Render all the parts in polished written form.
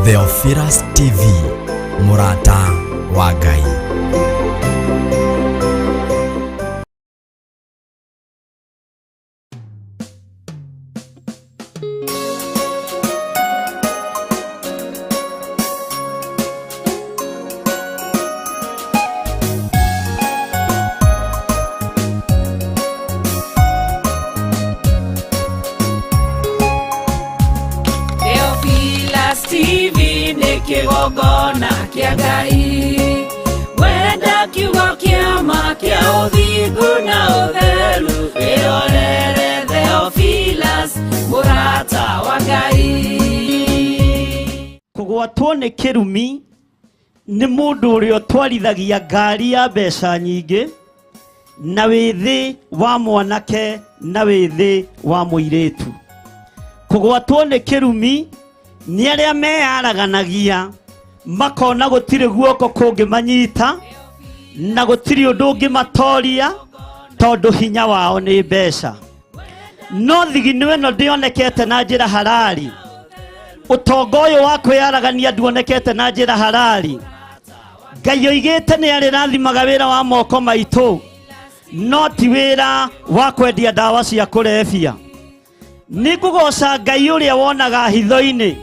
Theophilus TV, mũrata wa Ngai. Theophilus TV nĩ kĩgongona kĩa Ngai wenda kiugo kĩa ma kĩa ũthingu na ũtheru wĩrorere Theophilus mũrata wa Ngai. Kũgwatwo nĩ kĩrumi nĩ mũndũ ũrĩa ũtwarithagia ngari ya mbeca nyingĩ na wĩthĩ wa mwanake na wĩthĩ wa mũirĩtu. Kũgwatwo nĩ kĩrumi nĩ arĩa meyaraganagia makona gũtirĩ guoko kũngĩmanyita na gũtirĩ ũndũ ũngĩmatoria tondũ hinya wao nĩ mbeca. No thigino ĩno ndĩonekete na njĩra harari. Ũtonga ũyũ wa kwĩyaragania nduonekete na njĩra harari. Ngai oigĩte nĩ arĩrathimaga wĩra wa moko maitũ, no ti wĩra wa kwendia ndawa cia kũrebia. Nĩ ngũgoca Ngai ũrĩa wonaga hitho-inĩ,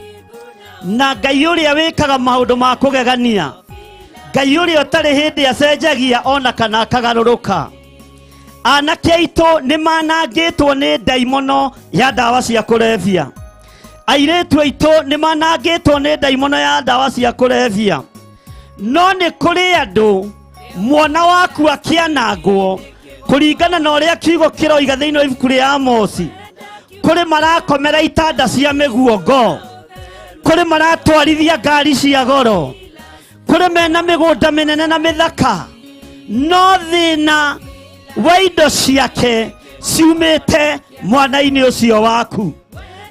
na Ngai ũrĩa wĩkaga maũndũ ma kũgegania, Ngai ũrĩa ũtarĩ hĩndĩ acenjagia ona kana akagarũrũka. Anake aitũ nĩ manangĩtwo nĩ ndaimono ya ndawa cia kũrebia. Airĩtu aitũ nĩ manangĩtwo nĩ ndaimono ya ndawa cia kũrebia. No nĩ kũrĩ andũ mwana waku akĩanangwo kũringana na ũrĩa kiugo kĩroiga thĩinĩ wa ibuku rĩa Amosi. Kũrĩ marakomera itanda cia mĩguongo, kũrĩ maratwarithia ngari cia goro, kũrĩ mena mĩgũnda mĩnene na mĩthaka, no thĩna wa indo ciake ciumĩte mwana-inĩ ũcio waku.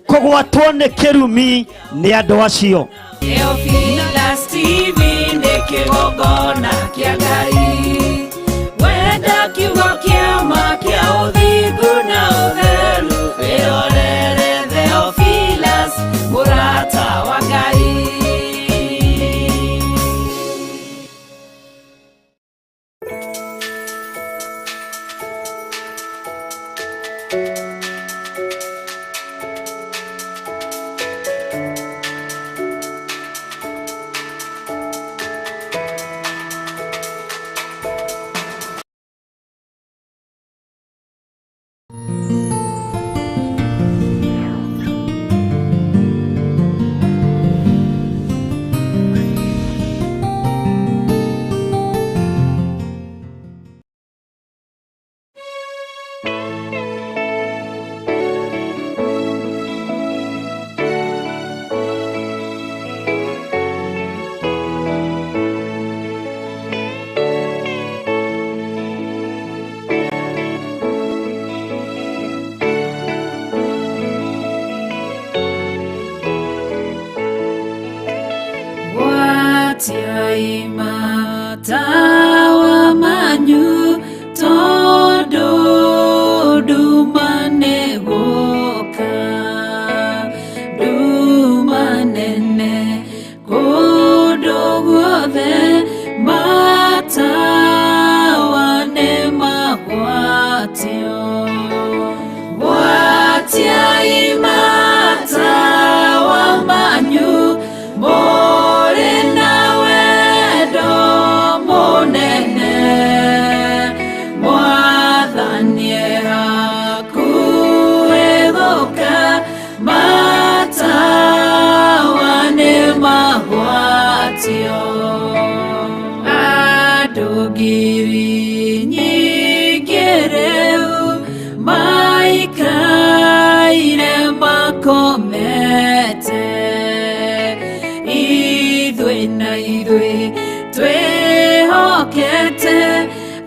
Kũgwatwo nĩ kĩrumi nĩ andũ acio. Theophilus TV nĩ kĩgongona kĩa Ngai wenda kiugo kĩa ma kĩa ũthingu na ũtheru wĩrorere Theophilus mũrata wa Ngai. Gwatiai matawa manyu tondũ nduma nĩ gũka, nduma nene kũndũ guothe matawa nĩ magwatio. Gwatiai matawa manyu mũrĩ na wendo mũnene, Mwathani e hakuhĩ gũka, matawa nĩ magwatio. Andũ ngiri nyingĩ rĩu maikaire makomete, ithuĩ na ithuĩ twĩhokete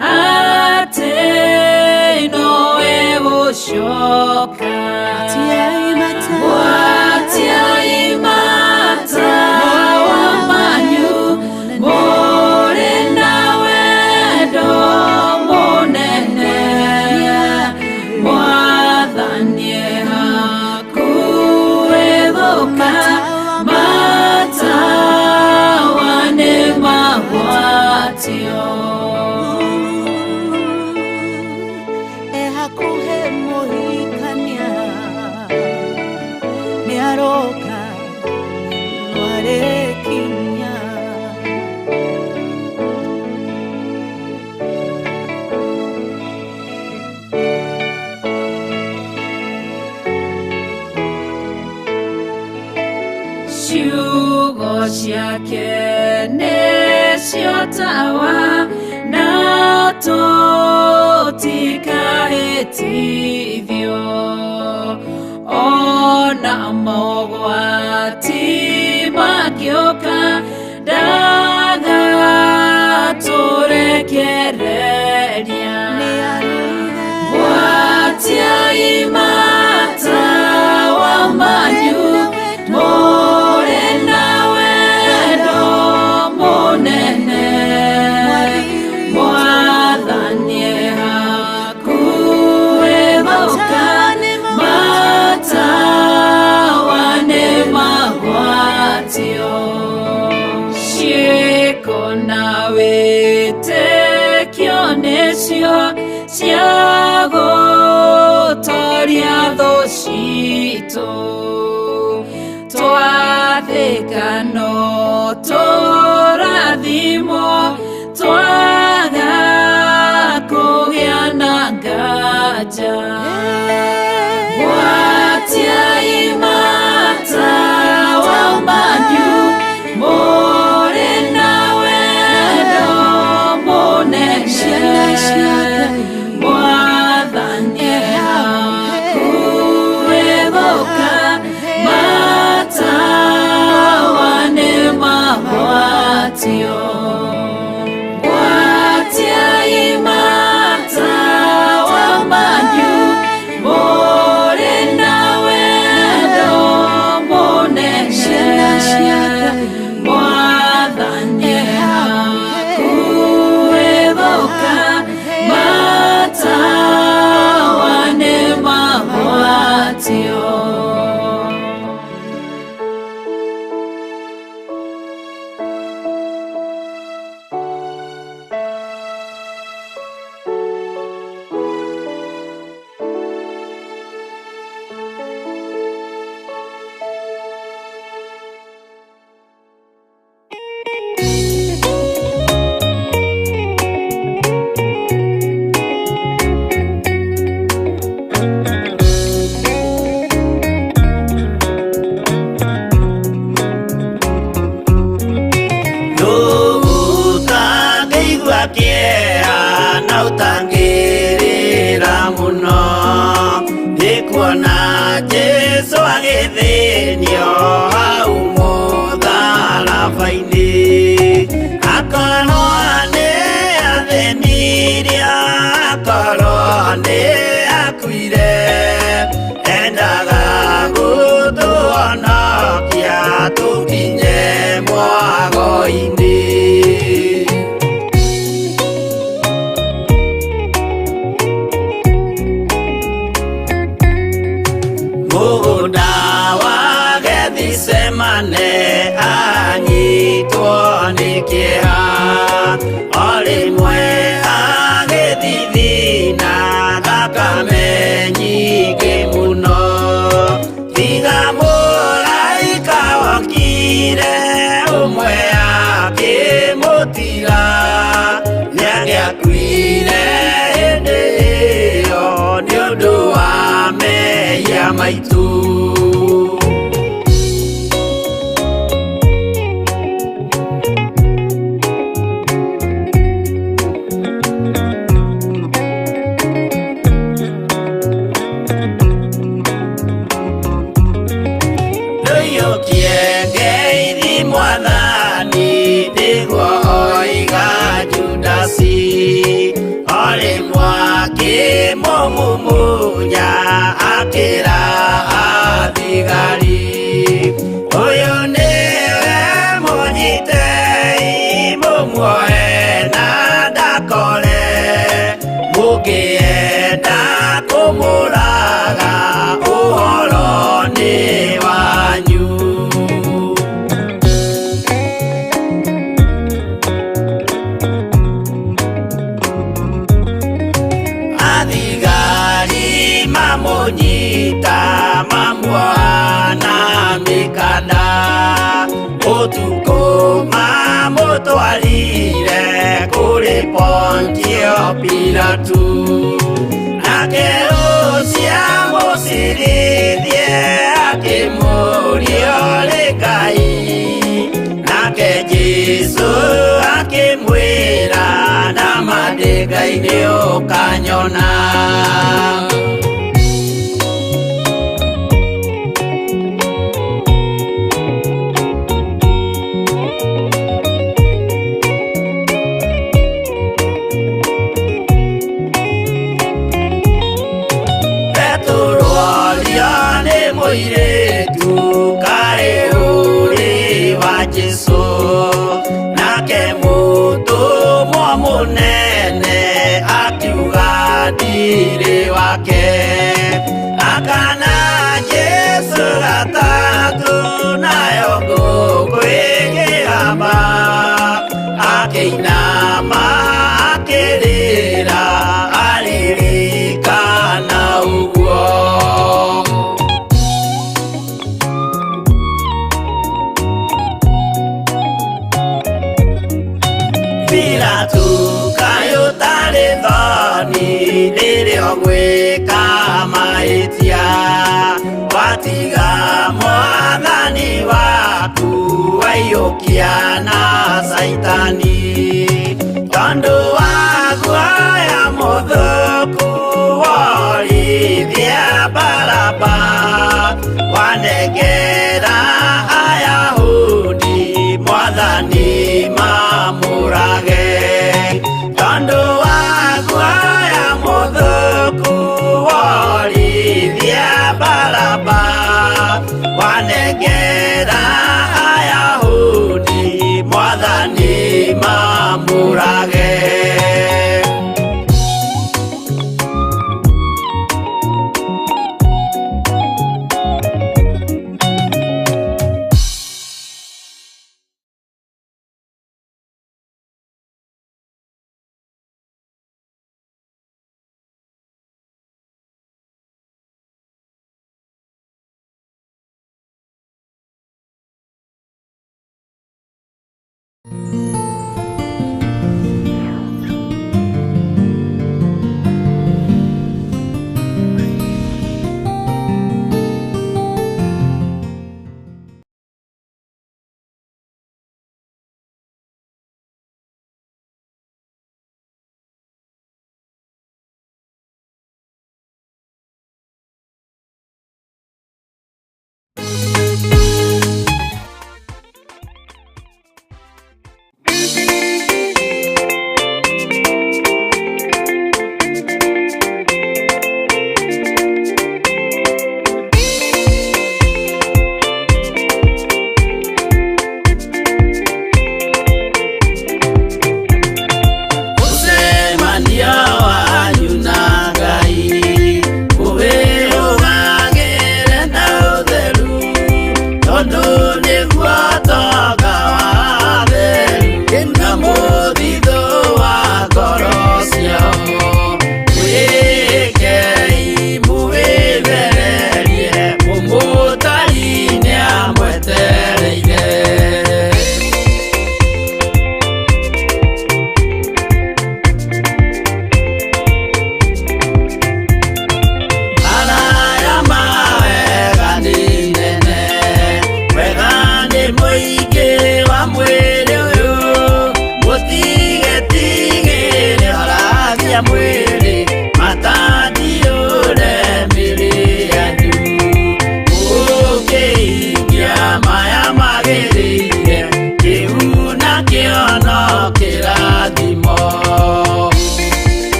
atĩ nowe gũcoka. Gwatiai matawa manyu mũrĩ na wendo mũnene, Mwathani e hakuhĩ gũka, matawa Ciugo ciake nĩcio tawa na tũtikahĩtithio ona mogwati mangĩũka ndagatũrekereria. Gwatiai matawa manyu mũrĩ na wendo mũnene. Mwathani e hakuhĩ gũka, matawa nĩ magwatio. Ciĩko na wĩtĩkio nĩcio cia gũtoria thũ citũ. Twathĩka no tũrathimwo, twaga kũgĩa na nganja. Gwatiai matawa manyu mũrĩ na wendo mũnene. Mwathani e hakuhĩ gũka, matawa nĩ magwatio. Gwatiai matawa manyu mũrĩ na wendo mũnene. Mwathani e hakuhĩ gũka, matawa nĩ magwatio. Ũtangĩigua kĩeha na ũtangĩrĩra mũno nĩ kuona Jesũ agĩthĩnio hau mũtharaba-inĩ. Akorwo nĩ athĩnirie, akorwo nĩ akuire, endaga gũtũhonokia tũkinye mwago-inĩ. Mũgũnda wa Gethisemane anyitwo nĩ kĩeha, o rĩmwe agĩthithina thakame nyingĩ mũno. Tiga mũraika wokire ũmwe akĩmũtiga, nĩangĩakuire hĩndĩ ĩyo nĩ ũndũ wa mehia maitũ. Ndũiyũkie ngeithi Mwathani, nĩguo oiga Judasi, o rĩmwe akĩmũmumunya akĩra athigari, ũyũ nĩwe mũnyitei mũmuoe na ndakore, mũngĩenda kũmũraga ũhoro nĩ wanyu. Athigari mamũnyita mamuoha na mĩkanda. Ngai nĩ ũkanyona. Petero aria nĩ mũirĩtu karĩ ũrĩ wa Jesũ, nake mũtũmwo mũnene akiuga ndirĩ wake. Akana Jesũ gatatũ nayo ngũkũ ĩkĩhamba, akĩinama akĩrĩra aririkana ũguo. Pilato kaĩ ũtarĩ thoni rĩrĩa ũgwĩka mahĩtia, watiga mwathani waku waiyũkia na Caitani, tondũ wa guoya mũthũku worithia Baraba, wanengera Ayahudi mwathani mamũrage, tondũ wa guoya mũthũku worithia Baraba, wanengera Ayahudi mwathani mamũrage.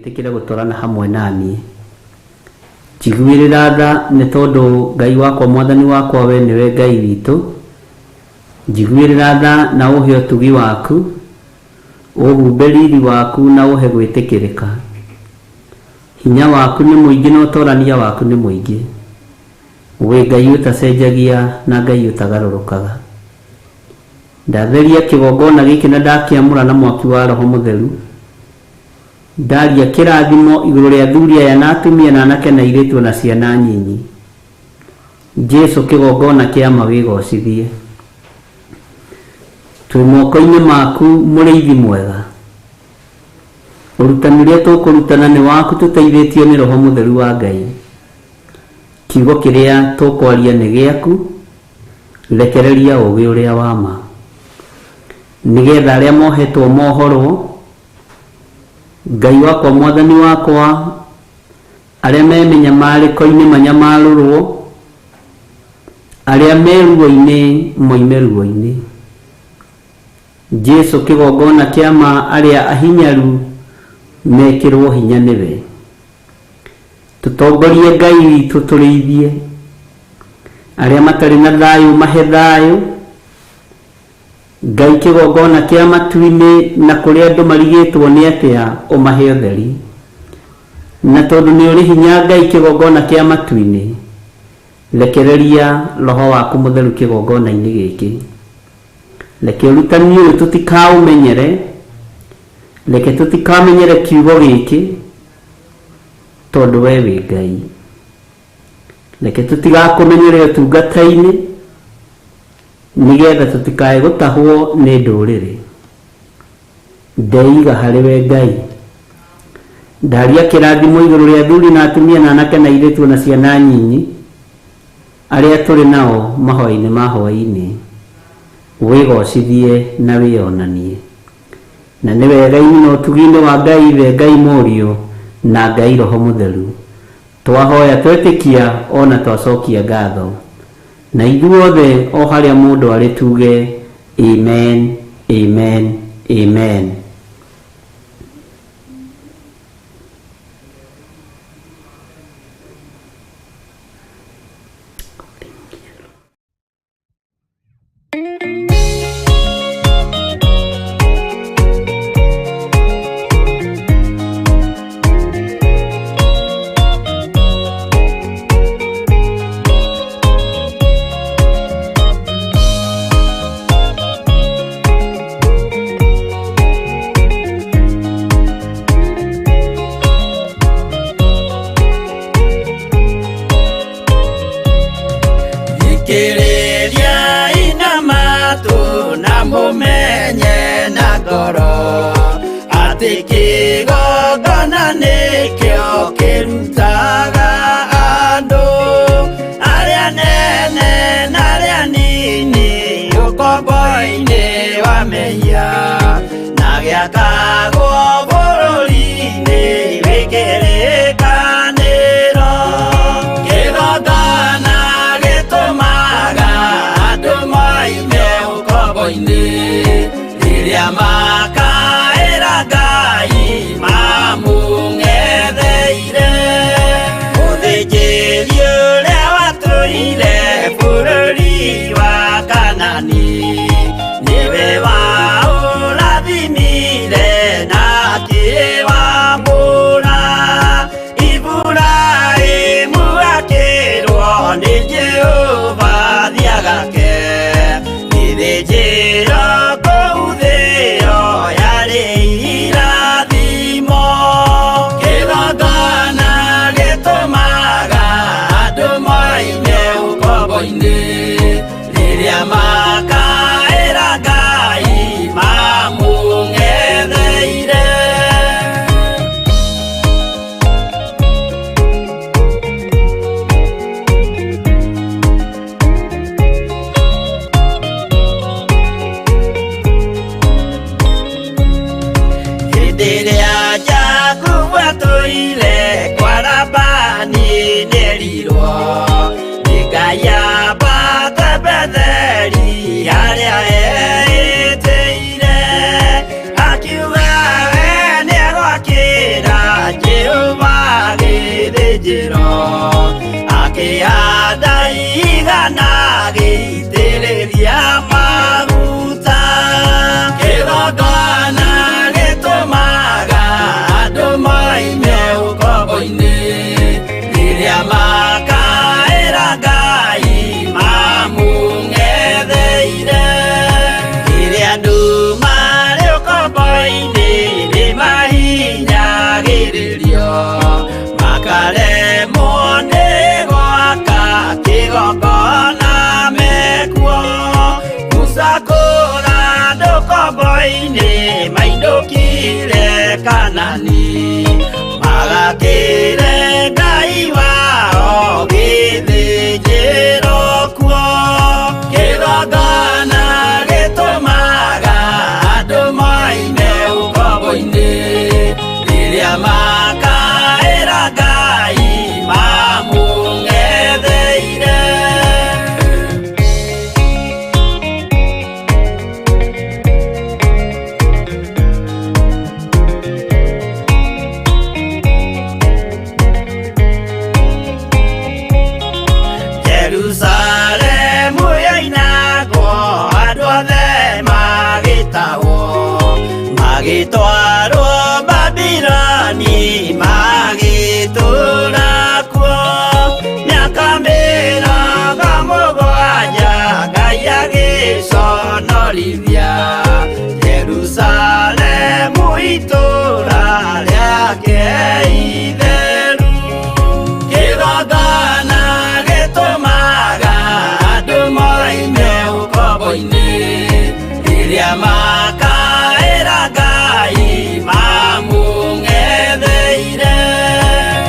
Wĩtĩkĩre gũtwarana hamwe na niĩ. Njiguĩrĩra tha nĩ tondũ Ngai wakwa, Mwathani wakwa, we nĩwe Ngai witũ. Njiguĩrĩra tha na ũhe ũtugi waku, ũhumbe riri waku na ũhe gwĩtĩkĩrĩka. Hinya waku nĩ mũingĩ na ũtorania waku nĩ mũingĩ. Wĩ Ngai ũtacenjagia na Ngai ũtagarũrũkaga. Ndatheria kĩgongona gĩkĩ na ndakĩamũra na mwaki wa Roho Mũtheru. Ndaria kĩrathimo igũrũ rĩa athuri aya na atumia na anake na airĩtu na ciana nyinyi. Jesu kĩgongona kĩa ma wĩgocithie. Twĩ moko-inĩ maku mũrĩithi mwega. Ũrutani ũrĩa tũkũrutana nĩ waku tũteithĩtio nĩ Roho Mũtheru wa Ngai. Kiugo kĩrĩa tũkwaria nĩ gĩaku, rekereria ũũgĩ ũrĩa wa ma. Nĩgetha arĩa mohetwo mohorwo, Ngai wakwa Mwathani wakwa, arĩa me mĩnyamarĩko-inĩ manyamarũrwo, arĩa me ruo-inĩ moime ruo-inĩ. Jesu kĩgongona kĩa ma arĩa ahinyaru mekĩrwo hinya nĩwe. Tũtongorie Ngai witũ tũrĩithie, arĩa matarĩ na thayũ mahe thayũ. Ngai kĩgongona kĩa matu-inĩ na kũrĩa andũ marigĩtwo nĩ atĩa ũmahe ũtheri. Na tondũ nĩ ũrĩ hinya Ngai kĩgongona kĩa matu-inĩ, rekereria Roho waku Mũtheru kĩgongona-inĩ gĩkĩ. Reke ũrutani ũyũ tũtikaũmenyere, reke tũtikamenyere kiugo gĩkĩ, tondũ we wĩ Ngai. Reke tũtigakũmenyere ũtungata-inĩ, nĩgetha tũtikae gũtahwo nĩ ndũrĩrĩ. Ndeiga harĩ we Ngai. Ndaria kĩrathimo igũrũ rĩa athuri na atumia na anake na airĩtu na ciana nyinyi, arĩa tũrĩ nao mahoya-inĩ ma hwaĩ-inĩ. Wĩgocithie na wĩonanie. Na nĩ wega-inĩ na ũtugi-inĩ wa Ngai Ithe, Ngai Mũriũ, na Ngai Roho Mũtheru. Twahoya twetĩkia ona twacokia ngatho. Na ithuothe o harĩa mũndũ arĩ tuge amen, amen, amen. Thikĩrĩriai na matũ na mũmenye na ngoro atĩ kĩgongona nĩkĩo kĩrutaga andũ arĩa nene na arĩa nini ũkombo-inĩ wa mehia na gĩakagwo bũrũri-inĩ wĩ kĩrĩkanĩro. Kĩgongona gĩtũmaga andũ moime ũkombo-inĩ rĩrĩa makaĩra Ngai mamũng'etheire. Mũthĩnjĩri ũrĩa watũire bũrũri wa Kanani nĩwe waũrathimire na akĩwamũra. Iburahĩmu akĩrwo nĩ Jehova thiagake gĩthĩnjĩro kũu thĩo yarĩ irathimo. Kĩgongona gĩtũmaga andũ moime ũkombo-inĩ rĩrĩa makaĩra Ngai mamũng'etheire. ũkombo-inĩ mainũkire Kanani magakĩre Ngai wao gĩthĩnjĩro kuo kĩgongona gĩtũmaga andũ moime ũkombo-inĩ rĩrĩa makaĩra Ngai mamũng'etheire. Jerusalemu yoinagwo andũ othe magĩtahwo magĩtwarwo Babiloni magĩtũũra kuo mĩaka 70 Ngai agĩconorithia Jerusalemu itũũra rĩake itheru kĩgongona gĩtũmaga andũ moime ũkombo-inĩ rĩrĩa makaĩra Ngai mamũng'etheire.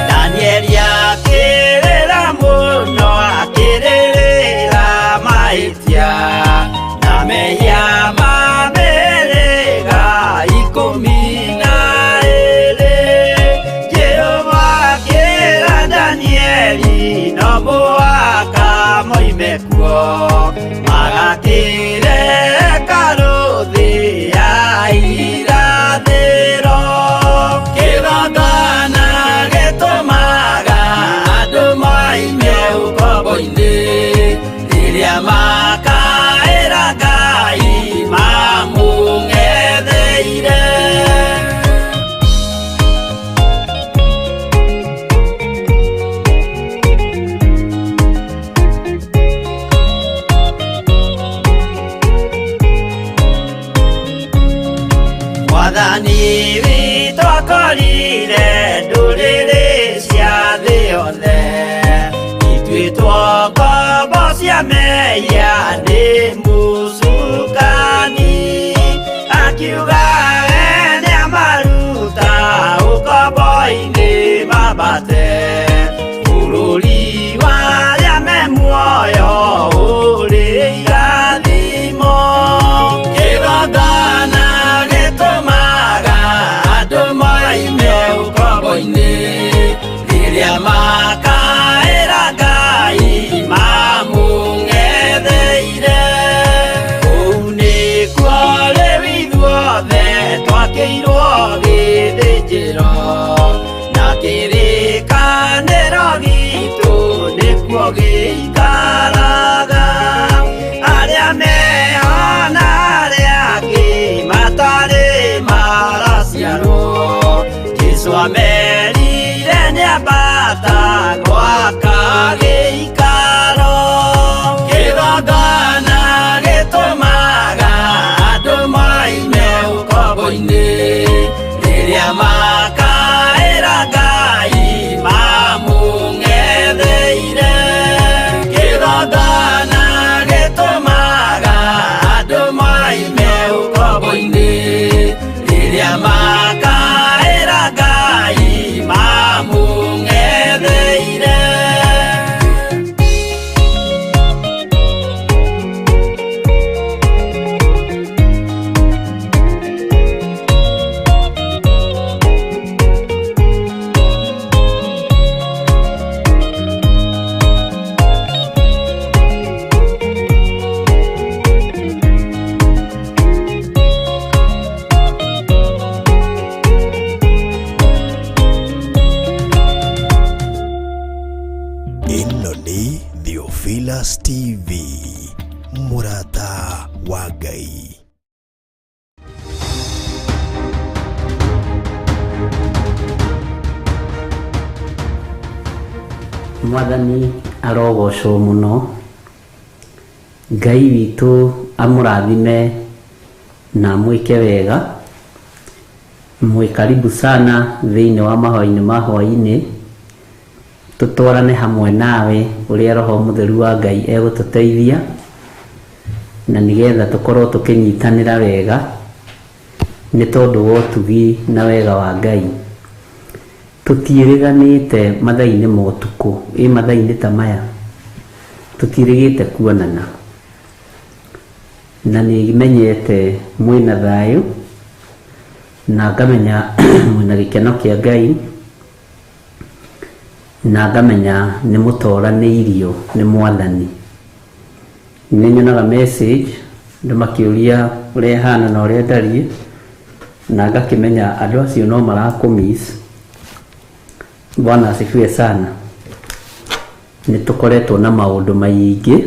Danieli akĩrĩra mũno akĩrĩrĩra mahĩtia na mehia ma mĩhĩrĩga 12. Jehova akĩra Danieli no mũhaka moime kuo magakĩre hekarũ thĩ ya irathĩro. Kĩgongona gĩtũmaga andũ moime ũkombo-inĩ rĩrĩa makaĩra Ngai mamũng'etheire. Mwathani witũ akorire ndũrĩrĩ cia thĩ yothe ituĩtwo ngombo cia mehia nĩ mũcukani akiuga we nĩamaruta ũkombo-inĩ mambate bũrũri wa arĩa me muoyo ũrĩ irathimo. Kĩgongona gĩtũmaga andũ moime ũkombo-inĩ rĩrĩa makaĩra Ngai mamũng'etheire. Kũu nĩkuo rĩu ithuothe twakĩirwo gĩthĩnjĩro na kĩrĩkanĩro gitũ nĩkuo gĩikaraga arĩa meho na arĩa angĩ matarĩ maraciarwo Jesũ amerire nĩambata gwaka gĩikaro. Kĩgongona gĩtũmaga andũ moime ũkombo-inĩ rĩrĩa makaĩra Ngai mamũng'etheire. Kĩgongona gĩtũmaga andũ moime ũkombo-inĩ rĩrĩa makaĩra Ngai mamũng'etheire. Ĩno nĩ Theophilus TV, mũrata wa Ngai. Mwathani arogocwo mũno Ngai witũ amũrathime na amwĩke wega. Mwĩ karibu sana thĩinĩ wa mahoya-inĩ ma hwaĩ-inĩ, tũtwarane hamwe nawe ũrĩa Roho Mũtheru wa Ngai egũtũteithia, na nĩgetha tũkorwo tũkĩnyitanĩra wega. Nĩ tondũ wa ũtugi na wega wa Ngai. Tũtiĩrĩganĩte mathaa-inĩ ma ũtukũ, ĩ mathaa-inĩ ta maya, tũtiĩrĩgĩte kuonana. Na nĩ menyete mwĩna thayũ, na ngamenya mwĩna gĩkeno kĩa Ngai, na ngamenya nĩ mũtoranĩirio nĩ Mwathani. Nĩ nyonaga message andũ makĩũria ũrĩa hana na ũrĩa ndariĩ, na ngakĩmenya andũ acio no marakũ miss. Bwana asifiwe sana. Nĩ tũkoretwo na maũndũ maingĩ,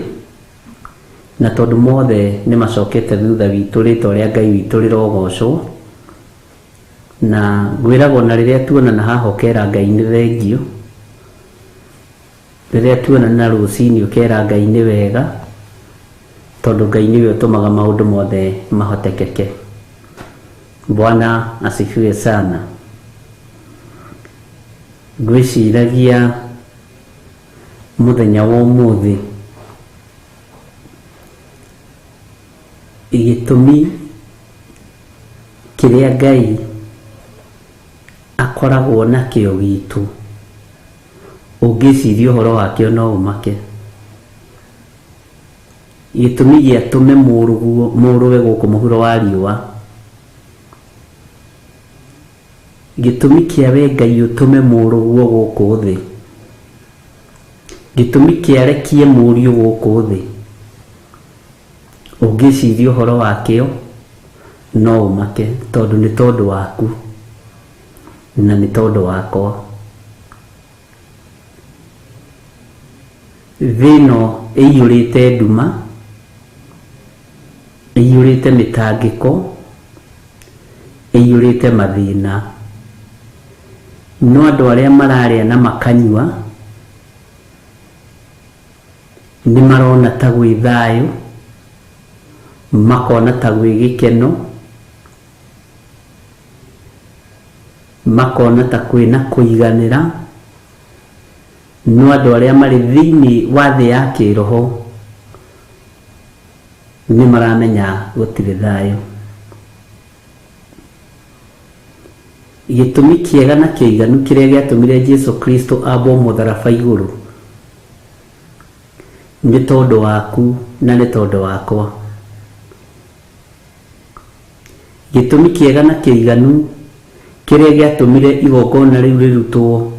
na tondũ mothe nĩ macokete thutha witũ, rĩtwa rĩa Ngai witũ rĩrogocwo. Na ngwĩragwo na rĩrĩa tuonana haha ũkera Ngai nĩ thengio, rĩrĩa tuonana rũcinĩ ũkera Ngai nĩ wega, tondũ Ngai nĩwe ũtũmaga maũndũ mothe mahotekeke. Bwana asifiwe sana. Ngwĩciragia mũthenya wa ũmũthĩ gĩtũmi kĩrĩa Ngai akoragwo nakĩo gitũ, ũngĩciria ũhoro wakĩo no ũmake. Gĩtũmi gĩatũme mũrũguo mũrũwe gũkũ mũhuro wa riũa, gĩtũmi kĩa we Ngai ũtũme mũrũguo gũkũ thĩ, gĩtũmi kĩarekie mũriũ gũkũ thĩ, ũngĩciria ũhoro wakĩo no ũmake, tondũ nĩ tondũ waku na nĩ tondũ wakwa. Thĩ ĩno ĩiyũrĩte nduma, ĩiyũrĩte mĩtangĩko, ĩiyũrĩte mathĩna. No andũ arĩa mararĩa na makanyua nĩ marona ta gwĩ thayũ, makona ta gwĩ gĩkeno, makona ta kwĩna kũiganĩra. No andũ arĩa marĩ thĩinĩ wa thĩ ya kĩroho nĩ maramenya gũtirĩ thayũ. Gĩtũmi kĩega na kĩiganu kĩrĩa gĩatũmire Jesu Kristo ambwo mũtharaba igũrũ nĩ tondũ waku na nĩ tondũ wakwa. Gĩtũmi kĩega na kĩiganu kĩrĩa gĩatũmire igongona rĩu rĩrutwo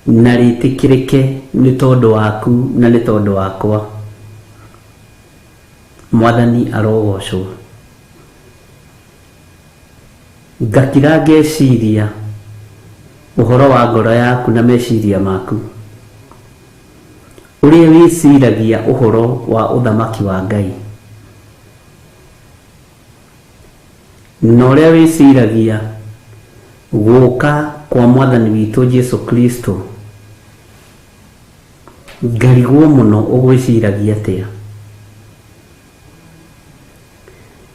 na rĩtĩkĩrĩke nĩ tondũ waku na nĩ tondũ wakwa. Mwathani arogocwo. Ngakira ngeciria ũhoro wa ngoro yaku na meciria maku, ũrĩa wĩciragia ũhoro wa ũthamaki wa Ngai, na ũrĩa wĩciragia gũka kwa Mwathani witũ Jesu Kristo. Ngarigwo mũno ũgwĩciragia atĩa.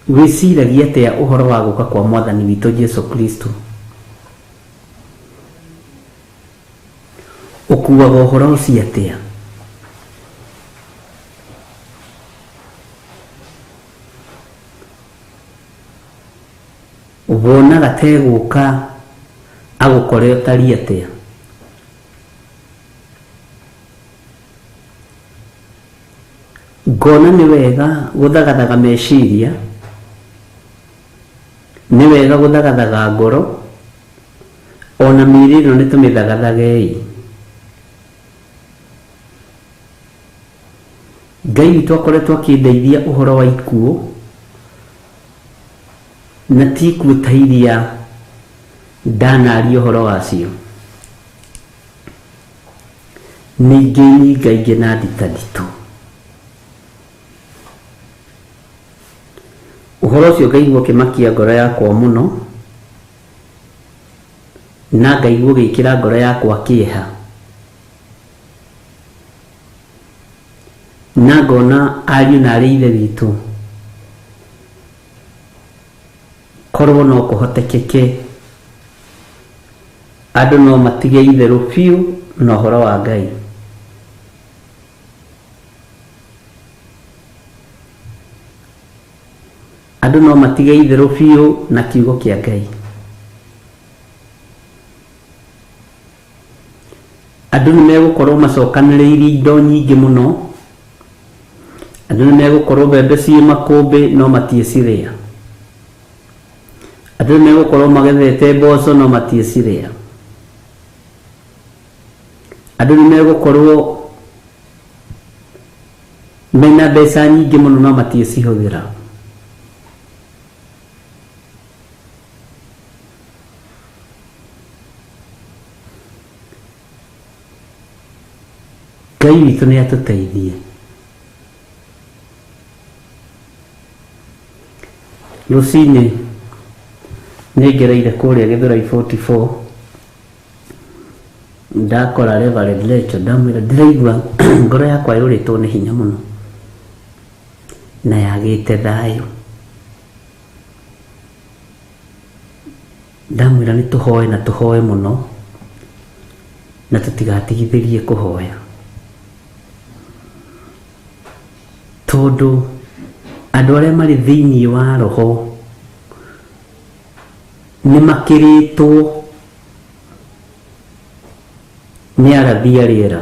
Wĩciragia atĩa ũhoro wa gũka kwa Mwathani witũ Jesu Kristo? Ũkuaga ũhoro ũcio atĩa? Wonaga ta egũka agũkore ũtariĩ atĩa? Ngona nĩ wega gũthagathaga meciria, nĩ wega gũthagathaga ngoro, ona mĩĩrĩ ĩno nĩ tũmĩthagathagei. Ngai witũ akoretwo akĩndeithia ũhoro wa ikuũ, na ti ikuũ ta iria ndanaria ũhoro wacio. Nĩ ingĩ nyingaingĩ na nditanditũ. Ũhoro ũcio ngaigua ũkĩmakia ngoro yakwa mũno, na ngaigua ũgĩkĩra ngoro yakwa kĩeha. Na ngona ariũ na aarĩ a Ithe witũ, korwo no kũhotekeke andũ no matige itherũ biũ na ũhoro wa Ngai. Andũ no matige itherũ biũ na kiugo kĩa Ngai. Andũ nĩ megũkorwo macokanĩrĩirie indo nyingĩ mũno. Andũ nĩ megũkorwo mbembe ciĩ makũmbĩ no matiĩcirĩa. Andũ nĩ megũkorwo magethete mboco no matiĩcirĩa. Andũ nĩ megũkorwo mena mbeca nyingĩ mũno no matiĩcihũthĩra. Ngai witũ nĩ atũteithie. Rũcinĩ nĩ ngereire kũrĩa Gĩthũrai 44 ndakora Reverend Lecho, ndamwĩra ndĩraigua ngoro yakwa yũrĩtwo nĩ hinya mũno na yagĩte thayũ. Ndamwĩra nĩ tũhoe na tũhoe mũno na tũtigatigithĩrie kũhoya, tondũ andũ arĩa marĩ thĩinĩ wa roho nĩ makĩrĩtwo nĩ arathi a rĩera.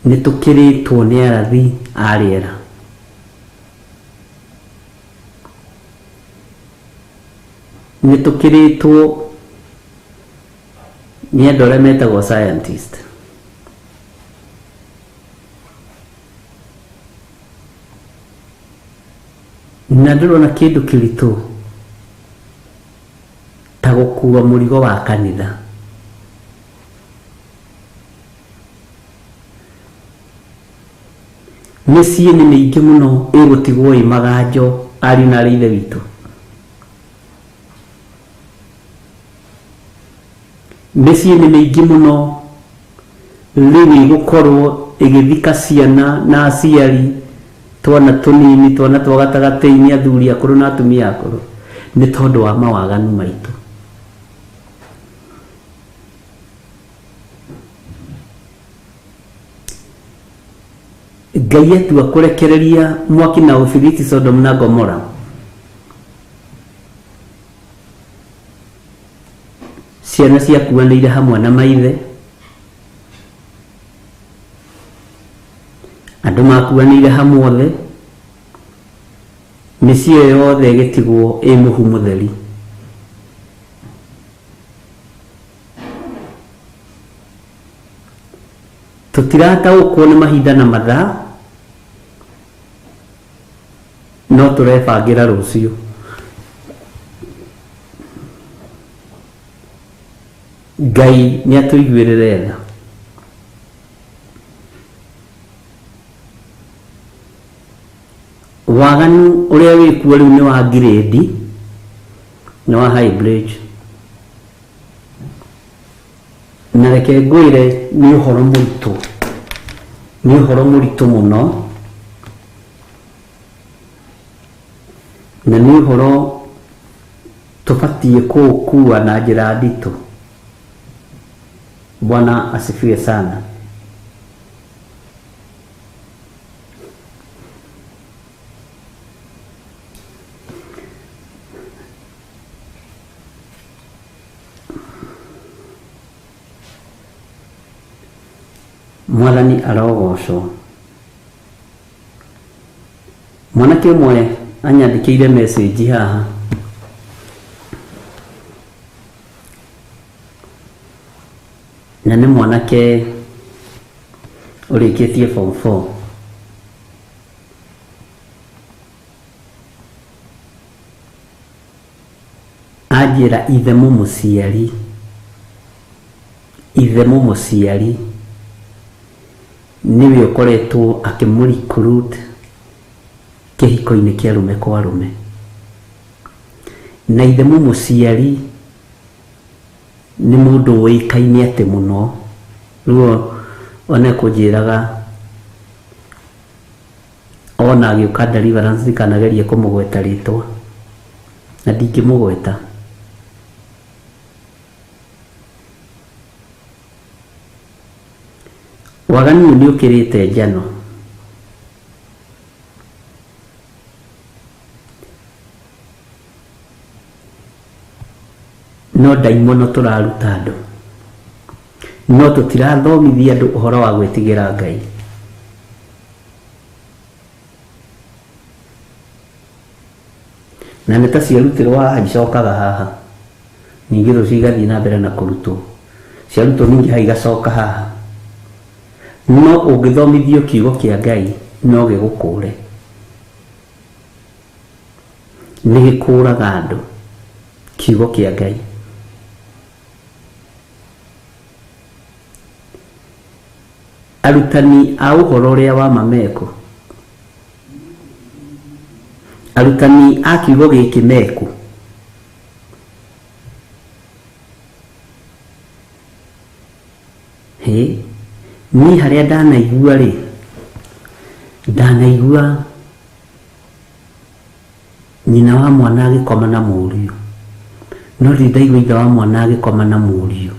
Nĩ tũkĩrĩtwo nĩ arathi a rĩera. Nĩ tũkĩrĩtwo nĩ andũ arĩa metagwo scientist. Na ndũrona kĩndũ kĩritũ ta gũkua mũrigo wa kanitha. Mĩciĩ nĩ mĩingĩ mũno ĩgũtigwo ĩ maganjo, ariũ na arĩ ithe witũ. Mĩciĩ nĩ mĩingĩ mũno rĩu ĩgũkorwo ĩgĩthika ciana na aciari, twana tũnini, twana twa gatagatĩ-inĩ, athuri akũrũ na atumia akũrũ, nĩ tondũ wa mawaganu maitũ. Ngai atua kũrekereria mwaki na ũbiriti Sodom na Gomora, ciana ciakuanĩire hamwe na maithe, andũ makuanĩire hamwe othe, mĩciĩ ĩyo yothe ĩgĩtigwo ĩ mũhu mũtheri. Tũtirataũkwo nĩ mahinda na mathaa, no tũrebangĩra rũciũ. Ngai nĩ atũiguĩrĩre tha. Waganu ũrĩa wĩkuo rĩu nĩ wa ngirĩndi, nĩ wa hybrid. Na reke ngwĩre nĩ ũhoro mũritũ, nĩ ũhoro mũritũ mũno, na nĩ ũhoro tũbatiĩ kũũkua na njĩra nditũ. Bwana asifiwe sana. Mwathani arogocwo. Mwanake ũmwe anyandĩkĩire message haha, na nĩ mwanake ũrĩkĩtie form 4. Anjĩra ithe mũmũciari, ithe mũmũciari nĩwe ũkoretwo akĩmũ recruit kĩhiko-inĩ kĩa arũme kwa arũme. Na ithe mũmũciari nĩ mũndũ ũĩkaine atĩ mũno, rĩu ona ekũnjĩraga ona agĩũka deliverance ndikanagerie kũmũgweta rĩtwa, na ndingĩmũgweta. Waganu ũyũ nĩ ũkĩrĩte njano. No ndaimono tũraruta andũ, no tũtirathomithia andũ ũhoro wa gwĩtigĩra Ngai. Na nĩ ta ciarutirwo haha icokaga haha, ningĩ rũciũ igathiĩ na mbere na kũrutwo, ciarutwo ningĩ haha igacoka haha. No ũngĩthomithio kiugo kĩa Ngai no gĩgũkũre, nĩ gĩkũraga andũ kiugo kĩa Ngai. Arutani a ũhoro ũrĩa wa ma mekũ? Arutani a kiugo gĩkĩ mekũ? Hĩ, niĩ harĩa ndanaigua rĩ, ndanaigua nyina wa mwana agĩkoma na mũriũ, no ndirĩ ndaigua ithe wa mwana agĩkoma na mũriũ.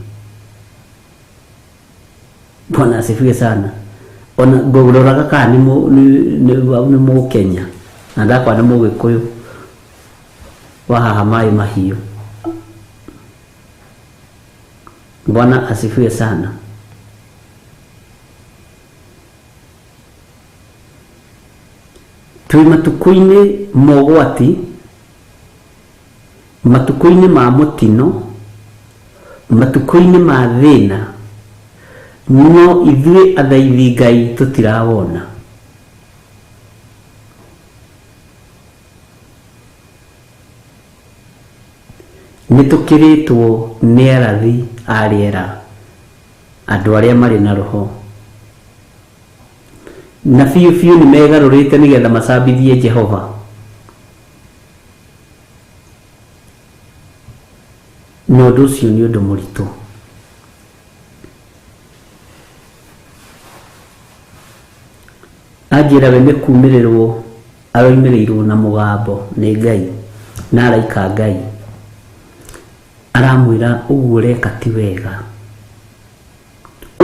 Bwana asifiwe sana. Ona ngũroraga kana nĩ mũ- nĩ- nĩ- nĩ mũkenya na ndakwa nĩ mũgĩkũyũ wa haha maĩ mahiũ. Bwana asifiwe sana. Twĩ matukũ-inĩ ma ũgwati, matukũ-inĩ ma mũtino, matukũ-inĩ ma thĩna, no ithuĩ athaithi Ngai tũtirawona. Nĩ tũkĩrĩtwo nĩ arathi a rĩera, andũ arĩa marĩ na roho. Na biũ biũ nĩ megarũrĩte nĩgetha macambithie Jehova. Na ũndũ ũcio nĩ ũndũ mũritũ. Anjĩra we nĩ kumĩrĩrwo aroimĩrĩirwo na mũgambo nĩ Ngai na araika a Ngai. Aramwĩra ũguo ũreka ti wega.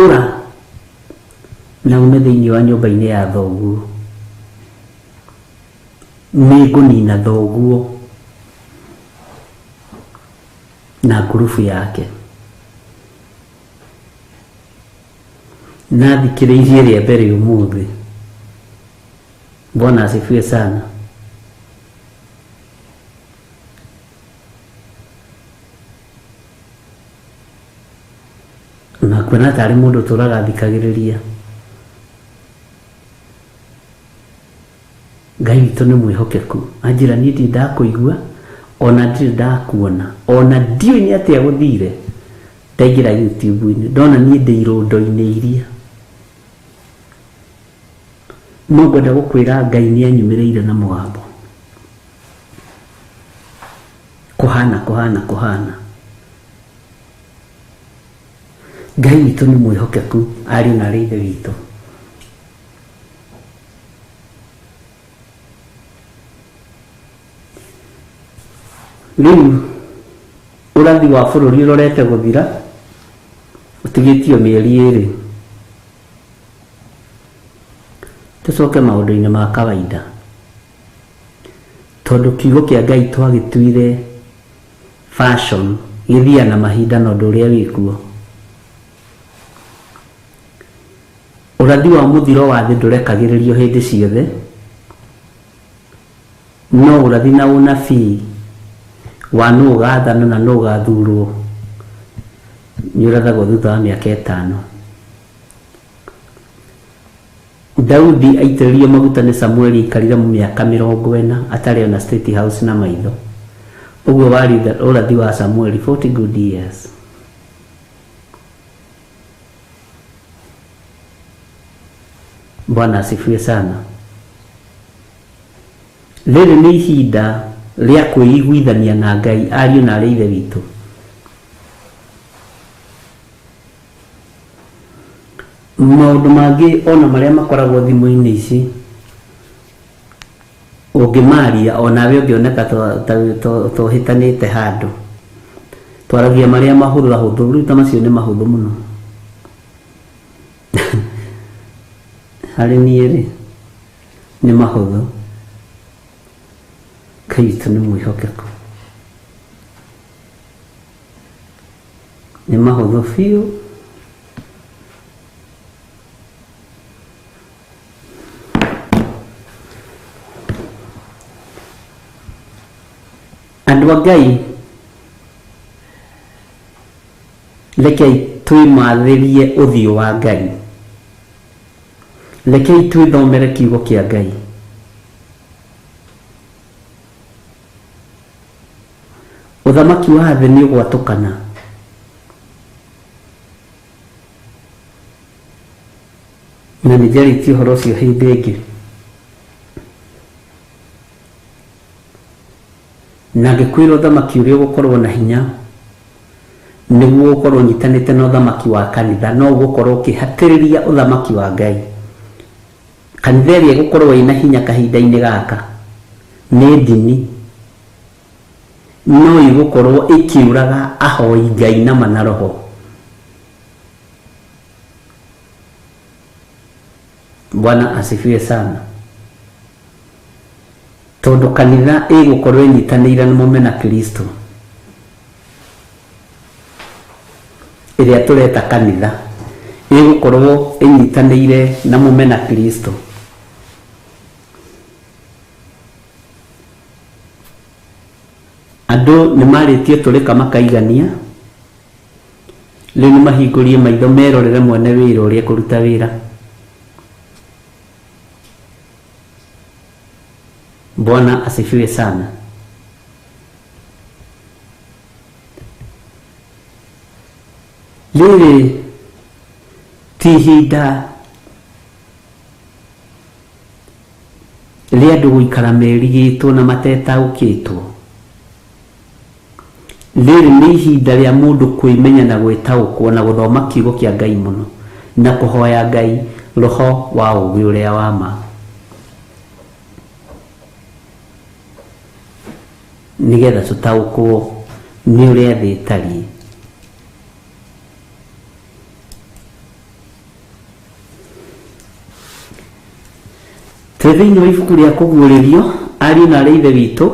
Ũra na ume thĩinĩ wa nyũmba-inĩ ya thoguo. Nĩ ngũnina thoguo na ngurubu yake. Na thikĩrĩirie rĩa mbere ũmũthĩ. Bwana asifiwe sana. Na kuona tarĩ mũndũ ũtũraga thikagĩrĩria. Ngai witũ nĩ mwĩhokeku. Anjĩra niĩ ndirĩ ndakũigua, ona ndirĩ ndakuona, ona ndiũĩ nĩ atĩa gũthire. Ndaingĩra YouTube-inĩ, ndona niĩ ndĩ irũndo-inĩ iria. No ngwenda gũkwĩra Ngai nĩ anyumĩrĩire na mũgambo. Kũhana, kũhana, kũhana. Ngai witũ nĩ mwĩhokeku, ariũ na arĩ ithe witũ. Rĩu ũrathi wa bũrũri ũrorete gũthira, ũtigĩtio mĩeri ĩrĩ. Tũcoke maũndũ-inĩ ma kawaida. Tondũ kiugo kĩa Ngai twagĩtuire fashion, gĩthiaga na mahinda na ũndũ ũrĩa wĩkuo. Ũrathi wa mũthiro wa thĩ ndũrekagĩrĩrio hĩndĩ ciothe, no ũrathi na ũnabii wa nũ ũgaathana na nũ ũgaathuurwo nĩ ũrathagwo thutha wa mĩaka ĩtano. Daudi aitĩrĩrio maguta nĩ Samueli aikarire mĩaka 40 atarĩ ona State House na maitho. Ũguo warĩ ũrathi wa Samueli, 40 good years. Bwana asifiwe sana. Rĩrĩ nĩ ihinda rĩa kwĩiguithania na Ngai, ariũ na arĩ ithe witũ. Maũndũ mangĩ ona marĩa makoragwo thimũ-inĩ ici, ũngĩmaria onawe ũngĩoneka ta ũhĩtanĩte handũ. Twaragia marĩa mahũthahũthũ, rĩu ta macio nĩ mahũthũ mũno. Harĩ niĩ rĩ, nĩ mahũthũ. Ngai witũ nĩ mwĩhokeku. Nĩ mahũthũ biũ. Andũ a Ngai, rekei twĩmathĩrie ũthiũ wa Ngai. Rekei twĩthomere kiugo kĩa Ngai. Ũthamaki wa thĩ nĩ ũgwatũkana. Na nĩ njarĩtie ũhoro ũcio hĩndĩ ĩngĩ. Na ngĩkwĩra ũthamaki ũrĩa ũgũkorwo na hinya nĩguo ũgũkorwo ũnyitanĩte na ũthamaki wa kanitha, no ũgũkorwo ũkĩhatĩrĩria ũthamaki wa Ngai. Kanitha ĩrĩa ĩgũkorwo ĩna hinya kahinda-inĩ gaka nĩ ndini, no ĩgũkorwo ĩkĩũraga ahoi Ngai nama na roho. Bwana asifiwe sana. Tondũ kanitha ĩgũkorwo ĩnyitanĩire na mũmena Kristo, ĩrĩa tũreta kanitha ĩgũkorwo ĩnyitanĩire na mũmena Kristo. Andũ nĩ marĩtie tũrĩka makaigania, rĩu nĩ mahingũrie maitho merorere mwene wĩra ũrĩa ekũruta wĩra. Bwana asifiwe sana. Rĩrĩ ti ihinda rĩa andũ gũikara merigĩtwo na matetaũkĩtwo. Rĩrĩ nĩ ihinda rĩa mũndũ kwĩmenya na gwĩtaũkwo na gũthoma kiugo kĩa Ngai mũno na kũhoya Ngai roho wa ũũgĩ ũrĩa wa ma. Nĩgetha tũtaũkwo nĩ ũrĩa thĩ ĩtariĩ. Twĩ thĩinĩ wa ibuku rĩa Kũguũrĩrio, ariũ na aarĩ a Ithe witũ,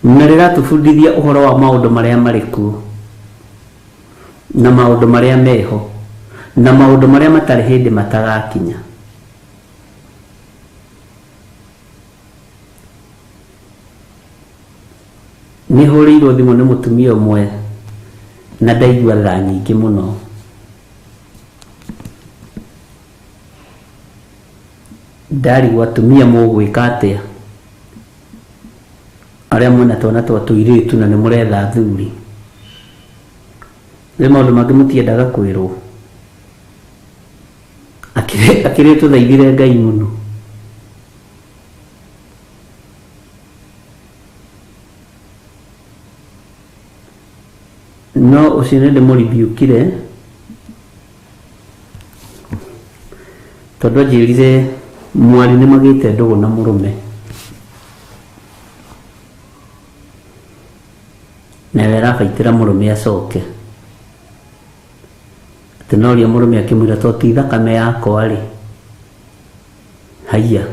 na rĩratũbundithia ũhoro wa maũndũ marĩa marĩ kuo na maũndũ marĩa meho na maũndũ marĩa matarĩ hĩndĩ matagakinya. Nĩ hũrĩirwo thimũ nĩ mũtumia ũmwe na ndaigua tha nyingĩ mũno. Ndarigwo atumia mũgwĩka atĩa arĩa mwĩna twana twa tũirĩtu na nĩ mũretha athuri. Nĩ maũndũ mangĩ mũtiendaga kwĩrwo. Akĩrĩ tũthaithire Ngai mũno. No ũcio nĩ ndĩmũribiũkire tondũ anjĩrire mwarĩ nĩ magĩte ndũgũ na mũrũme nawe arabaitĩra mũrũme acoke atĩ noria mũrũme akĩmwĩra to ti thakame yakwa rĩ haiya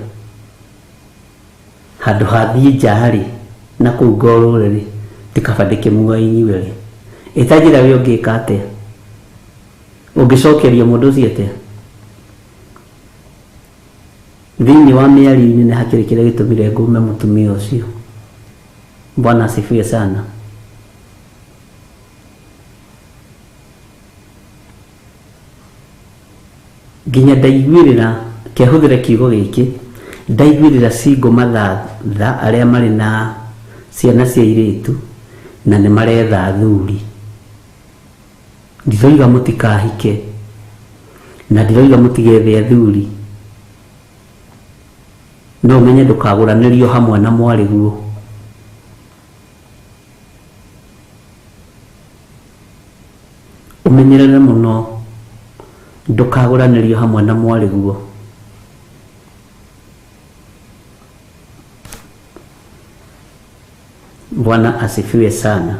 handũ ha thiĩ nja rĩ na kũu ngorũre rĩ ti kaba ndĩkĩmuoe inyuĩ rĩ ĩtanjĩra we ũngĩka atĩa ũngĩcokeria mũndũ ũcio atĩa thĩinĩ wa mĩario-inĩ nĩ hakĩrĩ kĩrĩa gĩtũmire ngũme mũtumia ũcio. Bwana asifiwe sana. Nginya ndaiguĩrĩra, kehũthĩre kiugo gĩkĩ, ndaiguĩrĩra single mother tha arĩa marĩ na ciana cia airĩtu na nĩ maretha athuri. Ndiroiga mũtikahike na ndiroiga mũtigethe athuri, no ũmenye ndũkagũranĩrio hamwe na mwarĩguo. Ũmenyerere mũno ndũkagũranĩrio hamwe na mwarĩguo. Bwana asifiwe sana.